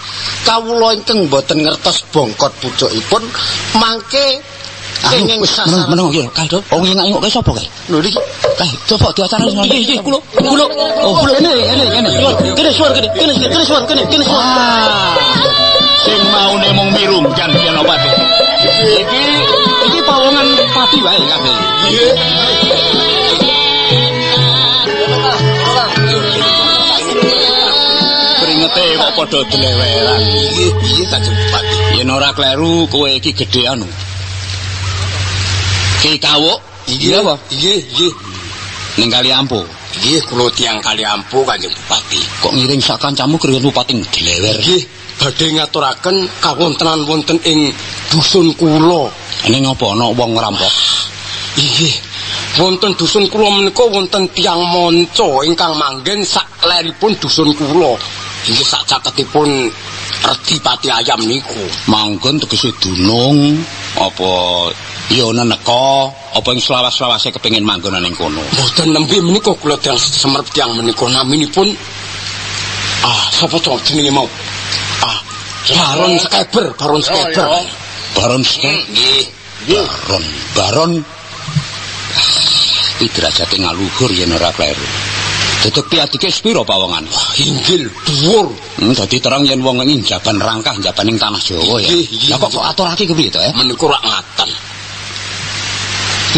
kawula ingkang boten ngertos bongkot pucukipun mangke kenging sasaran. Meneng iki Kaldo. Wong ngingak-ingok kae sapa kae? Lho iki kae coba diacara ngono. Nggih, nggih, kula. Kula. Oh, kula kene kene kene. Kene suwar kene, kene kene suwar kene, kene suwar. Sing maune mung mirunggan Senopati. Iki iki pawongan pati wae kabeh. Nggih. Kringete kok padha dleweran. Nggih, nggih Kanjeng Bupati. Yen ora kleru kowe iki gedhe anu. Ki Kawuk. Nggih apa? Nggih, nggih. Ning Kaliampo. Nggih, kula tiyang Kaliampo Kanjeng Bupati. Kok ngiring sak kancamu kringet bupati dlewer. Nggih, badhe ngaturaken kawontenan wonten ing dusun kula. Ning apa ana wong ngerampok? Nggih. Wonten dusun kula menika wonten tiyang manca ingkang manggen sak leripun dusun kula. Nggih sak caketipun Redi Pati Ayam niku. Manggon tegese dunung apa ya neneka apa ing selawas-selawase kepengin manggon ning kono. Mboten nembe menika kula tiyang semerep tiyang menika naminipun sapa to jenenge mau? Baron Skeber, Baron Skeber. Baron Skeber. Nggih. Baron, Baron. Iki derajate ngaluhur yen ora kleru. Dedek piadike sepira pawongan? Wah, inggil dhuwur. Dadi terang yen wong ing jaban rangkah jaban ing tanah Jawa ya. Lah kok kok aturake kepiye to ya? Menika rak ngaten.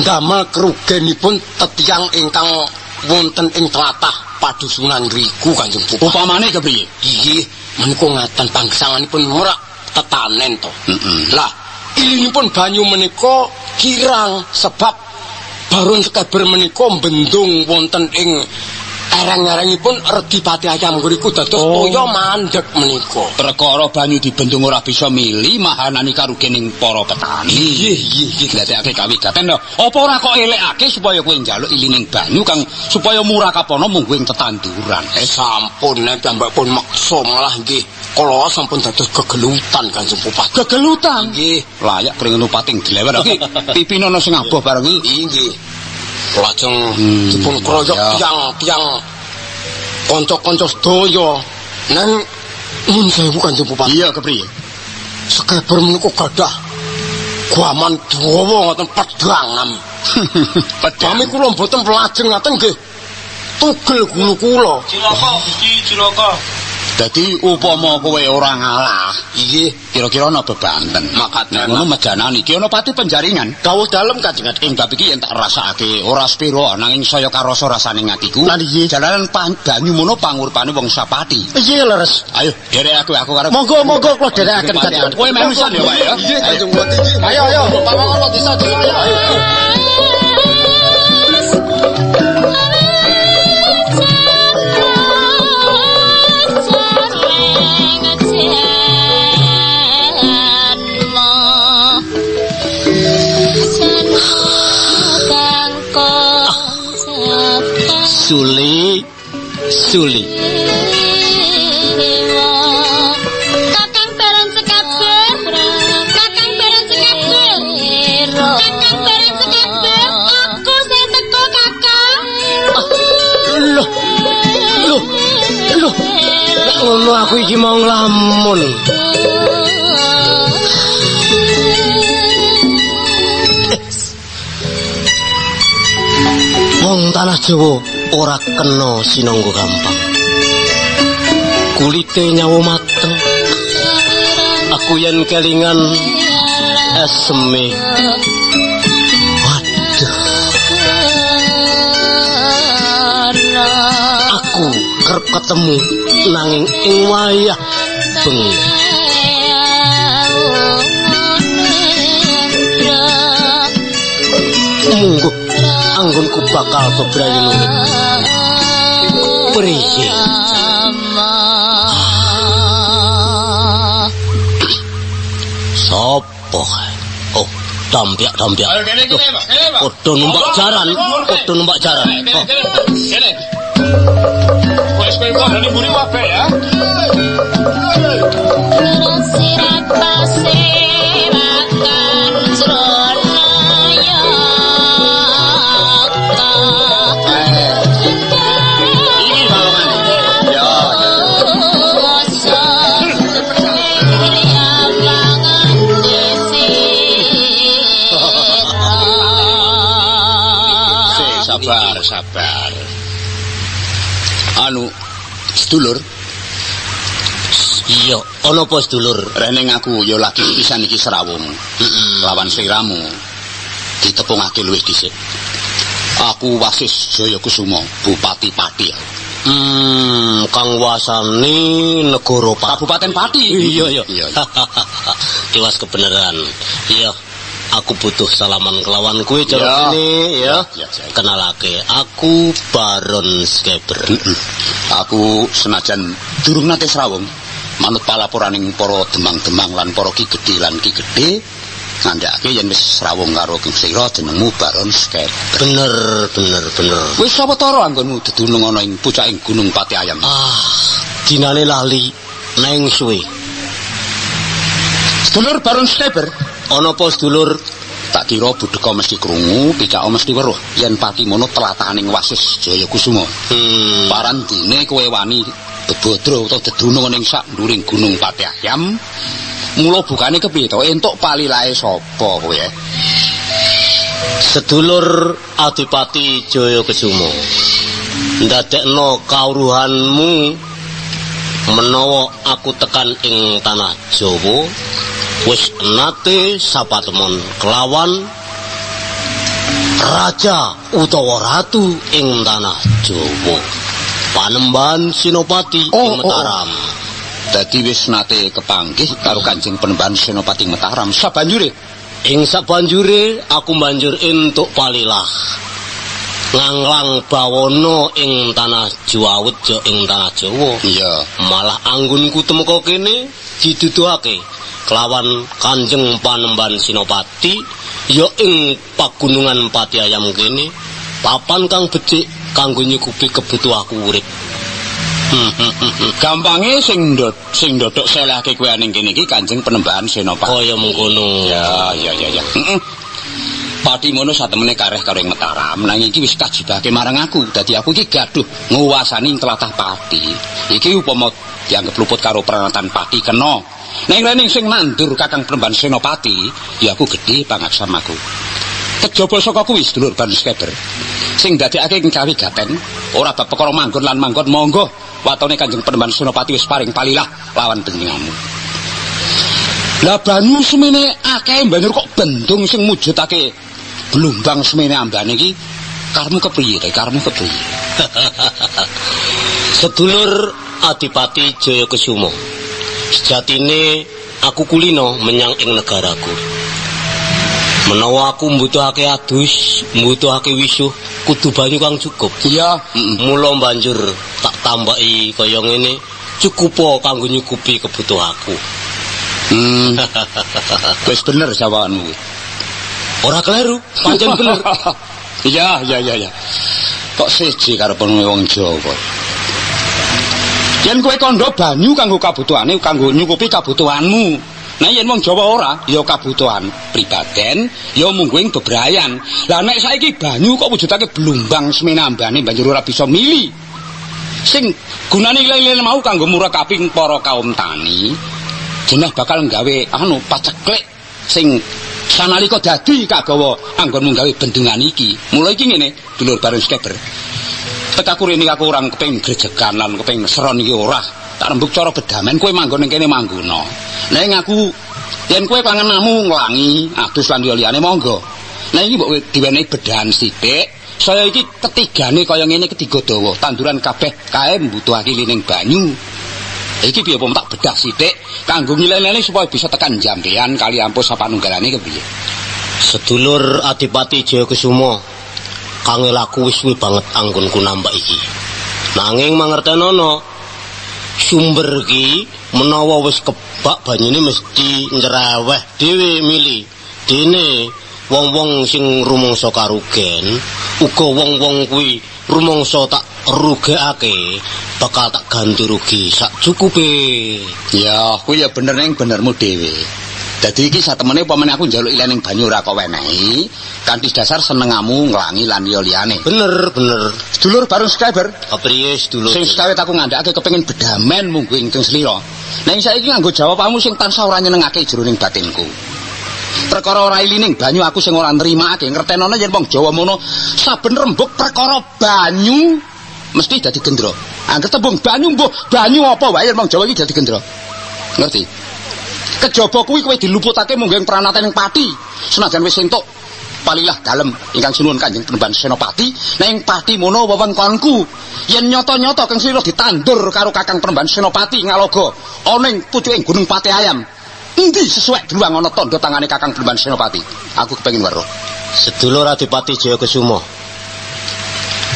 Ndamel kerugenipun tetiyang ingkang wonten ing tlatah padusunan ngriku Kanjeng Bupati. Upamane kepriye? Nggih, menika ngaten panggesanganipun ora tetanen to. Lah, ilinipun banyu menika kirang sebab Baron Skeber menika bendung wonten ing ereng-erengipun Redi Pati Ayam ngriku dados toya mandheg menika. Perkara banyu dibendung ora bisa mili mahanani karugening para petani. Nggih, nggih, nggih. Dadekake kawigaten lho. Apa ora kok elekake supaya kowe njaluk ilining banyu kang supaya murah kapono mungguh ing tetanduran. Sampun nek piyambakipun meksa malah nggih. Kala sampun dados gegelutan Kanjeng Bupati. Gegelutan? Nggih. Layak kringet pating dlewer iki. Pipine ana sing aboh bareng iki. Nggih. Lajeng dipun kroyok tiyang-tiyang kanca-kanca sedaya. Nang nyuwun sewu Kanjeng Bupati. Iya, kepriye? Skeber menika gadah guaman dawa ngoten pedhangan. Pedhang kula mboten lajeng ngaten nggih. Tugel gulu kula. Cilaka Gusti, cilaka. Dadi upama kowe ora ngalah, Iya, kira-kira ana bebanten. Makaten. Nek ngono mejanan iki ana pati penjaringan. Dawuh dalem Kanjeng Adipati. Ing bab iki yen tak rasakake ora sepiro nanging saya karasa rasane atiku. Lan iya. Jalaran banyu mono panguripane wong sapati. Iya leres. Ayo derek aku karo. Monggo monggo kula derekaken Kanjeng Adipati. Kowe melu san ya, Pak ya. Iya Kanjeng Bupati. Ayo ayo, pawangan desa desa ayo. Suli, Suli. Kakang Baron Sekaber, Kakang Baron Sekaber, Kakang Baron Sekaber, aku sing teko Kakang. Loh, loh, loh. Nek ngono aku iki mau nglamun. Wong tanah Jawa ora kena sinangga gampang. Kulite nyawa mateng. Aku yen kelingan eseme. Waduh. Aku kerep ketemu nanging ing wayah bengi. Mungguh anggonku bakal bebrayan urip. Priye? Sopo? Oh, dampyak-dampyak. Ayo kene kene, Pak. Kene, Pak. Padha numpak jaran, padha numpak jaran. Kene kene. Kene. Wes kowe kok ndane mburi kabeh ya. Iki balongane. Ya, Sik, sabar, sabar. Anu, sedulur, Iya, ana apa sedulur? reneng aku ya lagi pisan iki serawung. Lawan sliramu ditepungake luwih dhisik. Aku Wasis Jaya Kusuma, Bupati Pati. Kang wasane negara Pati. Kabupaten Pati. Iya, iya. Iya. Tiwas kebenaran. Iya, aku butuh salaman kelawan kuwi cara Iya. kene ya. Iya, iya. Kenalake, aku Baron Skeber. Aku senajan durung nate srawung, manut palaporaning para demang-demang lan para ki gedhe lan ki gedhe ngandhakake yen wis srawung karo Kang Sira jenengmu Baron Skeber. Bener, bener, bener. Wis sawetara anggonmu dedunung ana ing pucaking Gunung Pati Ayam. Ah, dinane lali neng suwe. Sedulur Baron Skeber, Ana apa sedulur? tak kira budheka mesti krungu, picaka mesti weruh yen pati mono tlatahning Wasis Jaya Kusuma. Parandene kowe wani bebodro utawa dedunung ning sak nduring Gunung Pati Ayam. Mula bukane kepiye to? Entuk palilahe sapa kowe? Sedulur Adipati Jaya Kusuma. Ndadekno kawruhanmu menawa aku tekan ing tanah Jawa wis nate sapatemon kelawan raja utawa ratu ing tanah Jawa. Panembahan Sinopati ing Mataram. Dadi wis nate kepanggih karo Kanjeng Panembahan Senopati Mataram sabanjure. Ing sabanjure aku banjur entuk palilah. Nganglang bawana ing tanah Juwawetja ing tanah Jawa. Iya. Malah anggonku tumeka kene diduduhake kelawan Kanjeng Panembahan Sinopati ya ing pagunungan Pati Ayam kene papan kang becik kanggo nyukupi kebutuhanku urip. Gampange sing ndodok selehake kowe ning kene iki Kanjeng Panembahan Senopati. Kaya mengkono. Ya, ya, ya, ya. Pati ngono satemene kareh karo ing Mataram, nanging iki wis kajibake marang aku. Dadi aku iki gaduh nguwasani tlatah Pati. Iki upama dianggep luput karo pranatan Pati kena. Ning rene sing nandur Kakang Panembahan Senopati, ya aku gedhe pangaksamaku. Kejaba saka kuwi sedulur Baron Skeber. Sing ndadekake ing kawigaten ora bab perkara manggon lan manggon monggo. Watone Kanjeng Panembahan Senopati wis paring palilah lawan panjenenganmu. Lah banyu semene akeh banjur kok bendung sing mujudake blumbang semene ambane iki karmu kepriye ta? Karmu kepriye? Sedulur Adipati Jaya Kesuma. Sejatine aku kulino menyang ing negaraku. Menawa aku mbutuhake adus, mbutuhake wisuh, kudu banyu kang cukup. Iya, Mula banjur tak tambaki kaya ngene, cukup kanggo nyukupi kebutuhanku. Wis bener jawabanmu kuwi. Ora kleru, pancen bener. Iya. Kok siji karo wong Jawa. Yen kowe kandha banyu kanggo kabutuhane, kanggo nyukupi kabutuhanmu. Nah yen wong Jawa ora, ya kabutuhan pribaden, ya mungguing bebrayan. Lah nek saiki banyu kok wujudake blumbang semene ambane banjur ora bisa mili. Sing gunane ile-ile mau kanggo murakapi para kaum tani, jenah bakal nggawe anu paceklik sing sanalika dadi kagawa anggonmu gawe bendungan iki. Mula iki ngene, dulur Bareng Skeber. Tekaku rene aku ora kepengin grejegan lan kepengin seron iki ora. Tak rembug cara bedamen kowe manggon ning kene manggono. Nek ngaku yen kowe pangenamu nglangi adus lan liyane monggo. Nek iki mbok diwenehi bedahan sithik, saya iki ketigane kaya ngene ketiga dawa, tanduran kabeh kae mbutuhake lining banyu. Iki piye apa tak bedah sithik kanggo ngilene supaya bisa tekan jambean kali ampus sapanunggalane kepiye. Sedulur Adipati Jaya Kesuma, kangel aku wis suwe banget anggonku nambak iki. Nanging mangertenono, sumber iki menawa wis kebak banyune mesti nyreweh dhewe mili. Dene wong-wong sing rumangsa karugen, uga wong-wong kuwi rumangsa tak rugekake, bakal tak ganti rugi sak cukupe. Ya, kuwi ya bener ning benermu dhewe. Dadi iki satemene upamane aku njaluk ilening banyu ora kok wenehi, kanthi dasar senengamu nglangi lan liya-liyane. Bener, bener. Sedulur Bareng Skeber, kepriye sedulur? Sing sekawit aku ngandhakake kepengin bedamen mungguh ing slira. Ning saiki nganggo jawabanmu sing tansah ora nyenengake jroning batinku. Perkara ora ilining banyu aku sing ora nrimake, ngertenono yen wong Jawa mono saben rembug perkara banyu mesti dadi gendra. Angger tembung banyu mbuh banyu apa wae yen wong Jawa iki dadi gendra. Ngerti? Kejaba kuwi kowe diluputake munggo ing pranatan ing pati. Senajan wis entuk palilah dalem ingkang sinuwun Kanjeng Panembahan Senopati, ning pati mono wewengkonku. Yen nyata-nyata kang slira ditandur karo Kakang Panembahan Senopati ngaloga ana ing pucuking Gunung Pati Ayam. Endi sesuai dluwang ana tandha tangane Kakang Panembahan Senopati? Aku kepengin weruh. Sedulur Adipati Jaya Kesuma,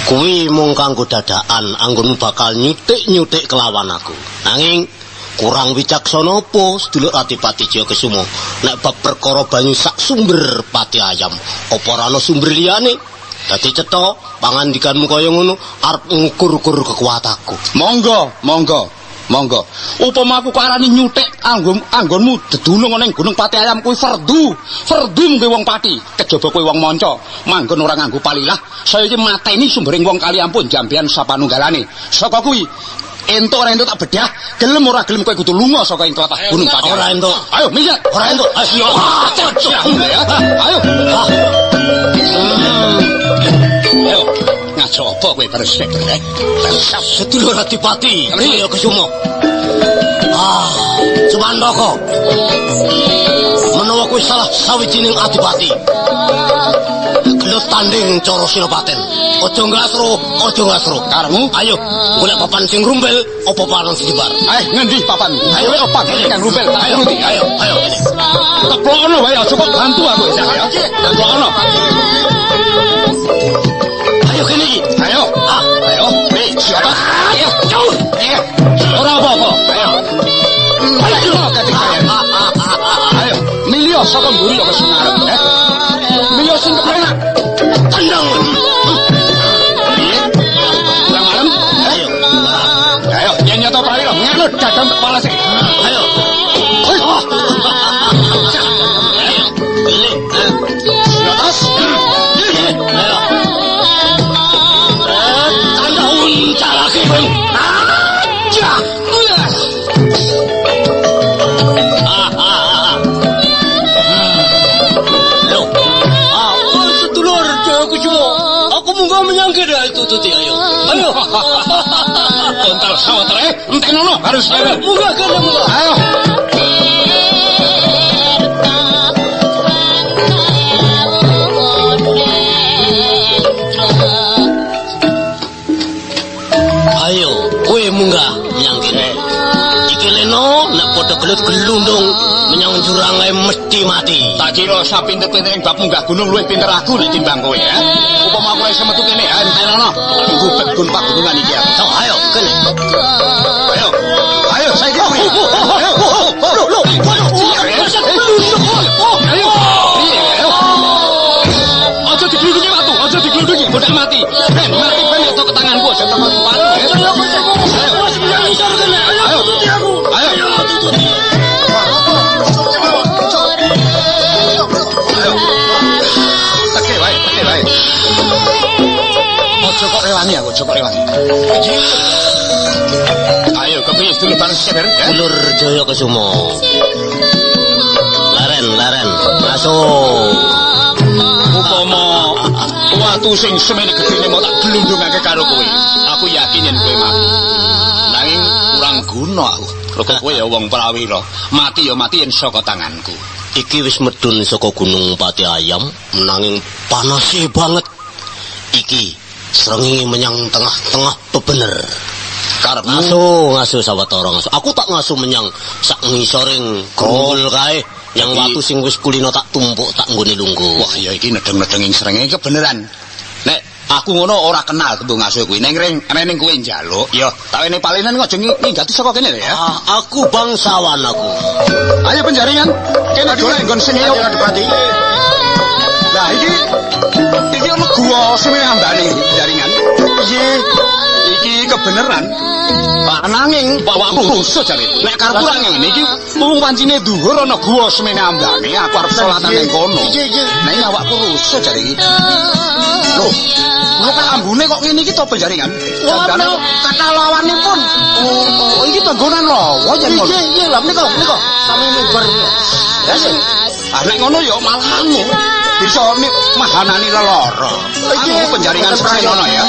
kuwi mung kanggo dadakan anggonmu bakal nyutik-nyutik kelawan aku. Nanging kurang wicaksana apa sedulur Adipati Jaya Kesuma nek bab perkara banyu sak sumber Pati Ayam, apa ora ana sumber liyane? Dadi cetha pangandikanmu kaya ngono arep ngukur-ukur kekuatanku. Monggo, monggo. Monggo. Upama aku kok arani nyutik anggonmu dedulung ana ing Gunung Pati Ayam kuwi fardu. Fardu mungke wong pati, kejaba kowe wong manca, manggon ora nganggo palilah. Saya iki mateni sumbering wong kali ampun jambean sapanunggalane. Saka kuwi entuk ora entuk tak bedah, gelem ora gelem kowe kudu lunga saka ing tlatah Gunung Pati. Ora entuk. Ayo minggir. Ora entuk. Ayo. Ayo. Ayo. Ngaco apa kowe bareng sek? Sedulur Adipati Jaya Kesuma. Ah, Sumandaka. Menawa kowe salah sawijining adipati, gelut tanding cara Sinopaten. Aja ngasro, aja ngasro. Karemu, ayo golek papan sing rumpel apa papan sing jembar. Ayo ngendi papan? Ayo golek papan sing rumpel. Ayo, ayo, ayo. Teplokono wae aja kok bantu aku ya. Teplokono. Ayo kene iki. Ayo. Ayo. Siapa? Ayo. Ayo. Ora apa-apa. Ayo. Ayo. Ayo. Milih saka mburi kok sing ngarep, eh. Milih sing kepenak. Tendang. Piye? Kurang malem? Ayo. Ayo, yen nyata pali lho, nganut dadam kepala sik. Ayo. Ayo. Atas. Ayo. Uncalake kowe. Lho. Ah, sedulur Jaya Kusuma. Aku munggah menyang kene ayo tututi ayo. Ayo. Kontal sawetara, entenono harus. Munggah kene munggah. Ayo. Ayo, kowe munggah menyang kene. Iki leno nek padha gelut gelundung menyang jurang ae mesti mati. Tak kira sapinter-pinter ing bab munggah gunung luwih pinter aku nek timbang kowe ya. Upama aku iso metu kene ya entenono. Gubet gun pagunungan iki aku. So, ayo kene. Ayo. Ayo saiki kowe. Ayo. Lho, lho. Ayo. Aja diglundungi watu, aja diglundungi, bodak mati. Ben mati ben itu ke tanganku aja teko watu. Ayo, tututi aku. Ayo, tututi. Teke wae, teke wae. Aja kok rewangi aku, aja kok rewangi. Ayo, kepiye sedulur bareng seber? Dulur Jaya Kesuma. Laren, laren, masuk. Upama watu sing semene gedene mau tak glundungake karo kowe, aku yakin yen kowe mati. Nanging kurang guna aku. Mergo kowe ya wong prawira, mati ya mati yen saka tanganku. Iki wis medhun saka Gunung Pati Ayam, nanging panase banget. Iki srengenge menyang tengah-tengah bebener. Karepmu ngaso, ngaso sawetara ngaso. Aku tak ngaso menyang sak ngisoring gol kae. Yang watu sing wis kulino tak tumpuk tak nggone lungguh. Wah, ya iki nedeng-nedeng ing srengenge kebeneran. Nek aku ngono ora kenal tembung ngaso kuwi. Ning ring kowe njaluk, ya tak wene palenan aja nginggati saka kene ya. Ah, aku bangsawan aku. Ayo penjaringan, kene golek nggon sing eyok. Lah iki ono gua sing ambane penjaringan. Piye? Iki kebeneran. Pak nanging awakku rusuh jare. Nek karepku ra ngene iki mung pancine dhuwur ana gua semene ambane, aku arep salatan ning kono. Nek awakku rusuh jare iki. Loh, kok ambune kok ngene iki to penjaringan? Wah, kata lawanipun. Oh, iki panggonan lawa yen ngono. Nggih, nggih, lha menika, menika sami mimbar. Ya sih. Ah nek ngono ya malah anu. Bisa mahanani lelara. Iki penjaringan seprene ya.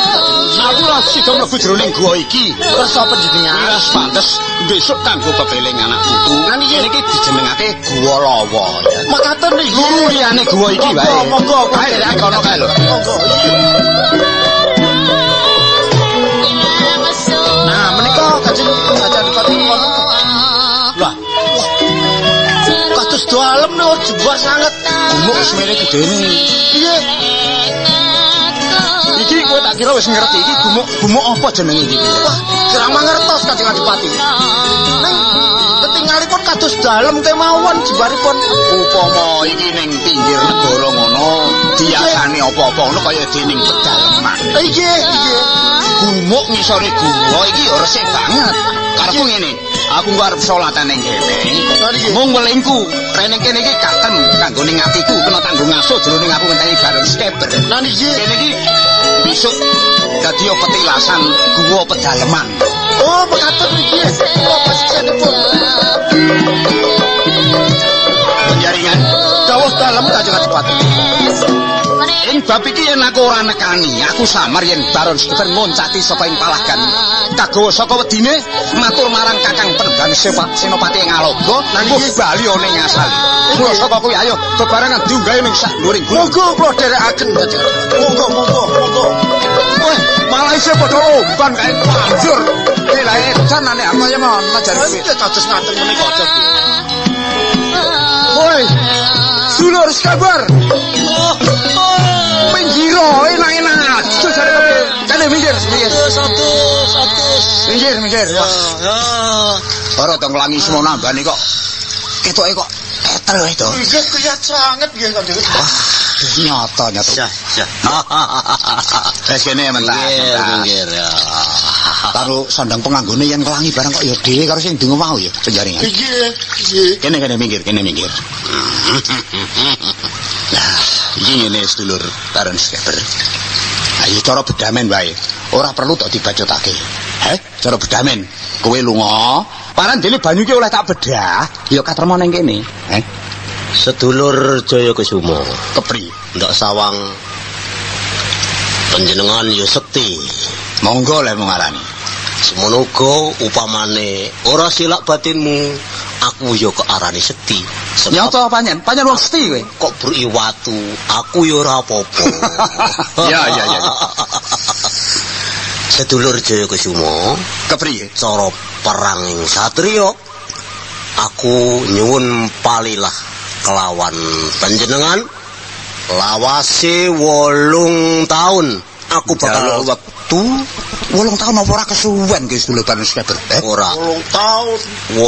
Aku lah sida mlebu jroning gua iki. Kersa panjenengan. Wis pantes besok kanggo pepeling anak putu. Iki dijenengake Gua Lawa ya. Makaten iki. Luru liyane gua iki wae. Monggo, kae kono kae lho. Monggo. Nah, menika Kanjeng Adipati wonten. Lah. Kados dalem niku jembar sanget. Gumuk semene gedene. Piye? Iki kowe tak kira wis ngerti iki gumuk apa jenenge iki? Wah, kirang mangertos Kanjeng Adipati. Ning ketingalipun kados dalem kemawon jembaripun. Upama iki ning pinggir negara ngono, diasane apa-apa ngono kaya dening pedaleman. Nggih, nggih. Gumuk ngisore gua iki ya resik banget. Karepku ngene, aku engko arep salatan ning kene. Mung welingku, rene kene iki katem kanggo ning atiku kena tanggung ngaso jroning aku ngenteni bareng skeber. Lah niki kene iki besok dadi petilasan gua pedaleman. Oh, mekaten iki. Kula pasenipun. Penjaringan dawuh dalem Kanjeng Adipati. Ing bab iki yen aku ora nekani, aku samar yen Baron Skeber ngoncati saka ing palagan. Kagawa saka wedine matur marang Kakang Penemban Senopati ing Aloga, mbuh bali ana ing asale. Mula saka kuwi ayo bebarengan diunggahi ning sak nduwuring gunung. Monggo kula dherekaken Kanjeng. Monggo, monggo, monggo. Wah, malah isih padha lomban kae banjur. Lha edan ane aku ya ngono jare kuwi. Kados ngaten menika aja. Woi, dulur Skeber. Minggiro enak-enak. Aduh jare kepiye? Kene minggir, minggir. Satu, satu. Minggir, minggir. Ya. Ora to nglangi semono ambane kok. Ketoke kok etel wae to. Nggih, kiyat sanget nggih Kanjeng. Wah, nyata nyata. Syah, syah. Wis kene mentas. Minggir, minggir ya. Karo sandang penganggone yen kelangi barang kok ya dhewe karo sing dungo mau ya penjaringan. Nggih, nggih. Kene kene minggir, kene minggir. Nah, iki ngene sedulur Baron Skeber. Ayo cara bedamen wae. Ora perlu tok dibacotake. Heh, cara bedamen. Kowe lunga, paran dene banyu ki oleh tak bedah, ya katremo ning kene. Heh. Sedulur Jaya Kusuma, kepri? Ndok sawang panjenengan ya sekti. Monggo lek mung ngarani. Semono uga upamane ora silak batinmu, aku ya kearani sekti. Sebab Nyata pancen, pancen wong sekti kowe. Kok bruki watu, aku ya ora apa-apa. Ya ya ya. Sedulur Jaya Kusuma, kepriye? Cara perang ing satriya, aku nyuwun palilah kelawan panjenengan lawase 8 taun. Aku bakal wektu 8 taun apa ora kesuwen ki sedulur Baron Skeber? Ora. 8 taun.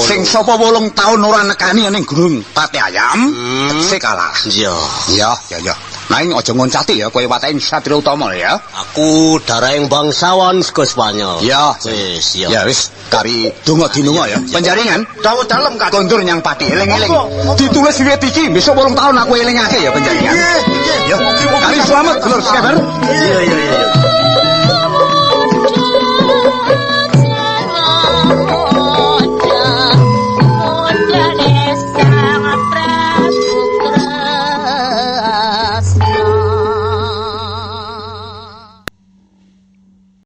Sing sapa 8 taun ora nekani ning gunung Pate Ayam, tekse kalah. Iya. Ya, ya, ya. Nanging aja ngoncati ya kowe watake satria utama ya. Aku darahing bangsawan saka Spanyol. Ya, wis ya. Ya wis, kari donga dinunga ya. Penjaringan dawuh dalem Kakang. Kondur nyang pati eling-eling. Ditulis wiwit iki, besok 8 taun aku elingake ya penjaringan. Nggih, nggih. Ya, kari selamat dulur Skeber. Iya, iya, iya.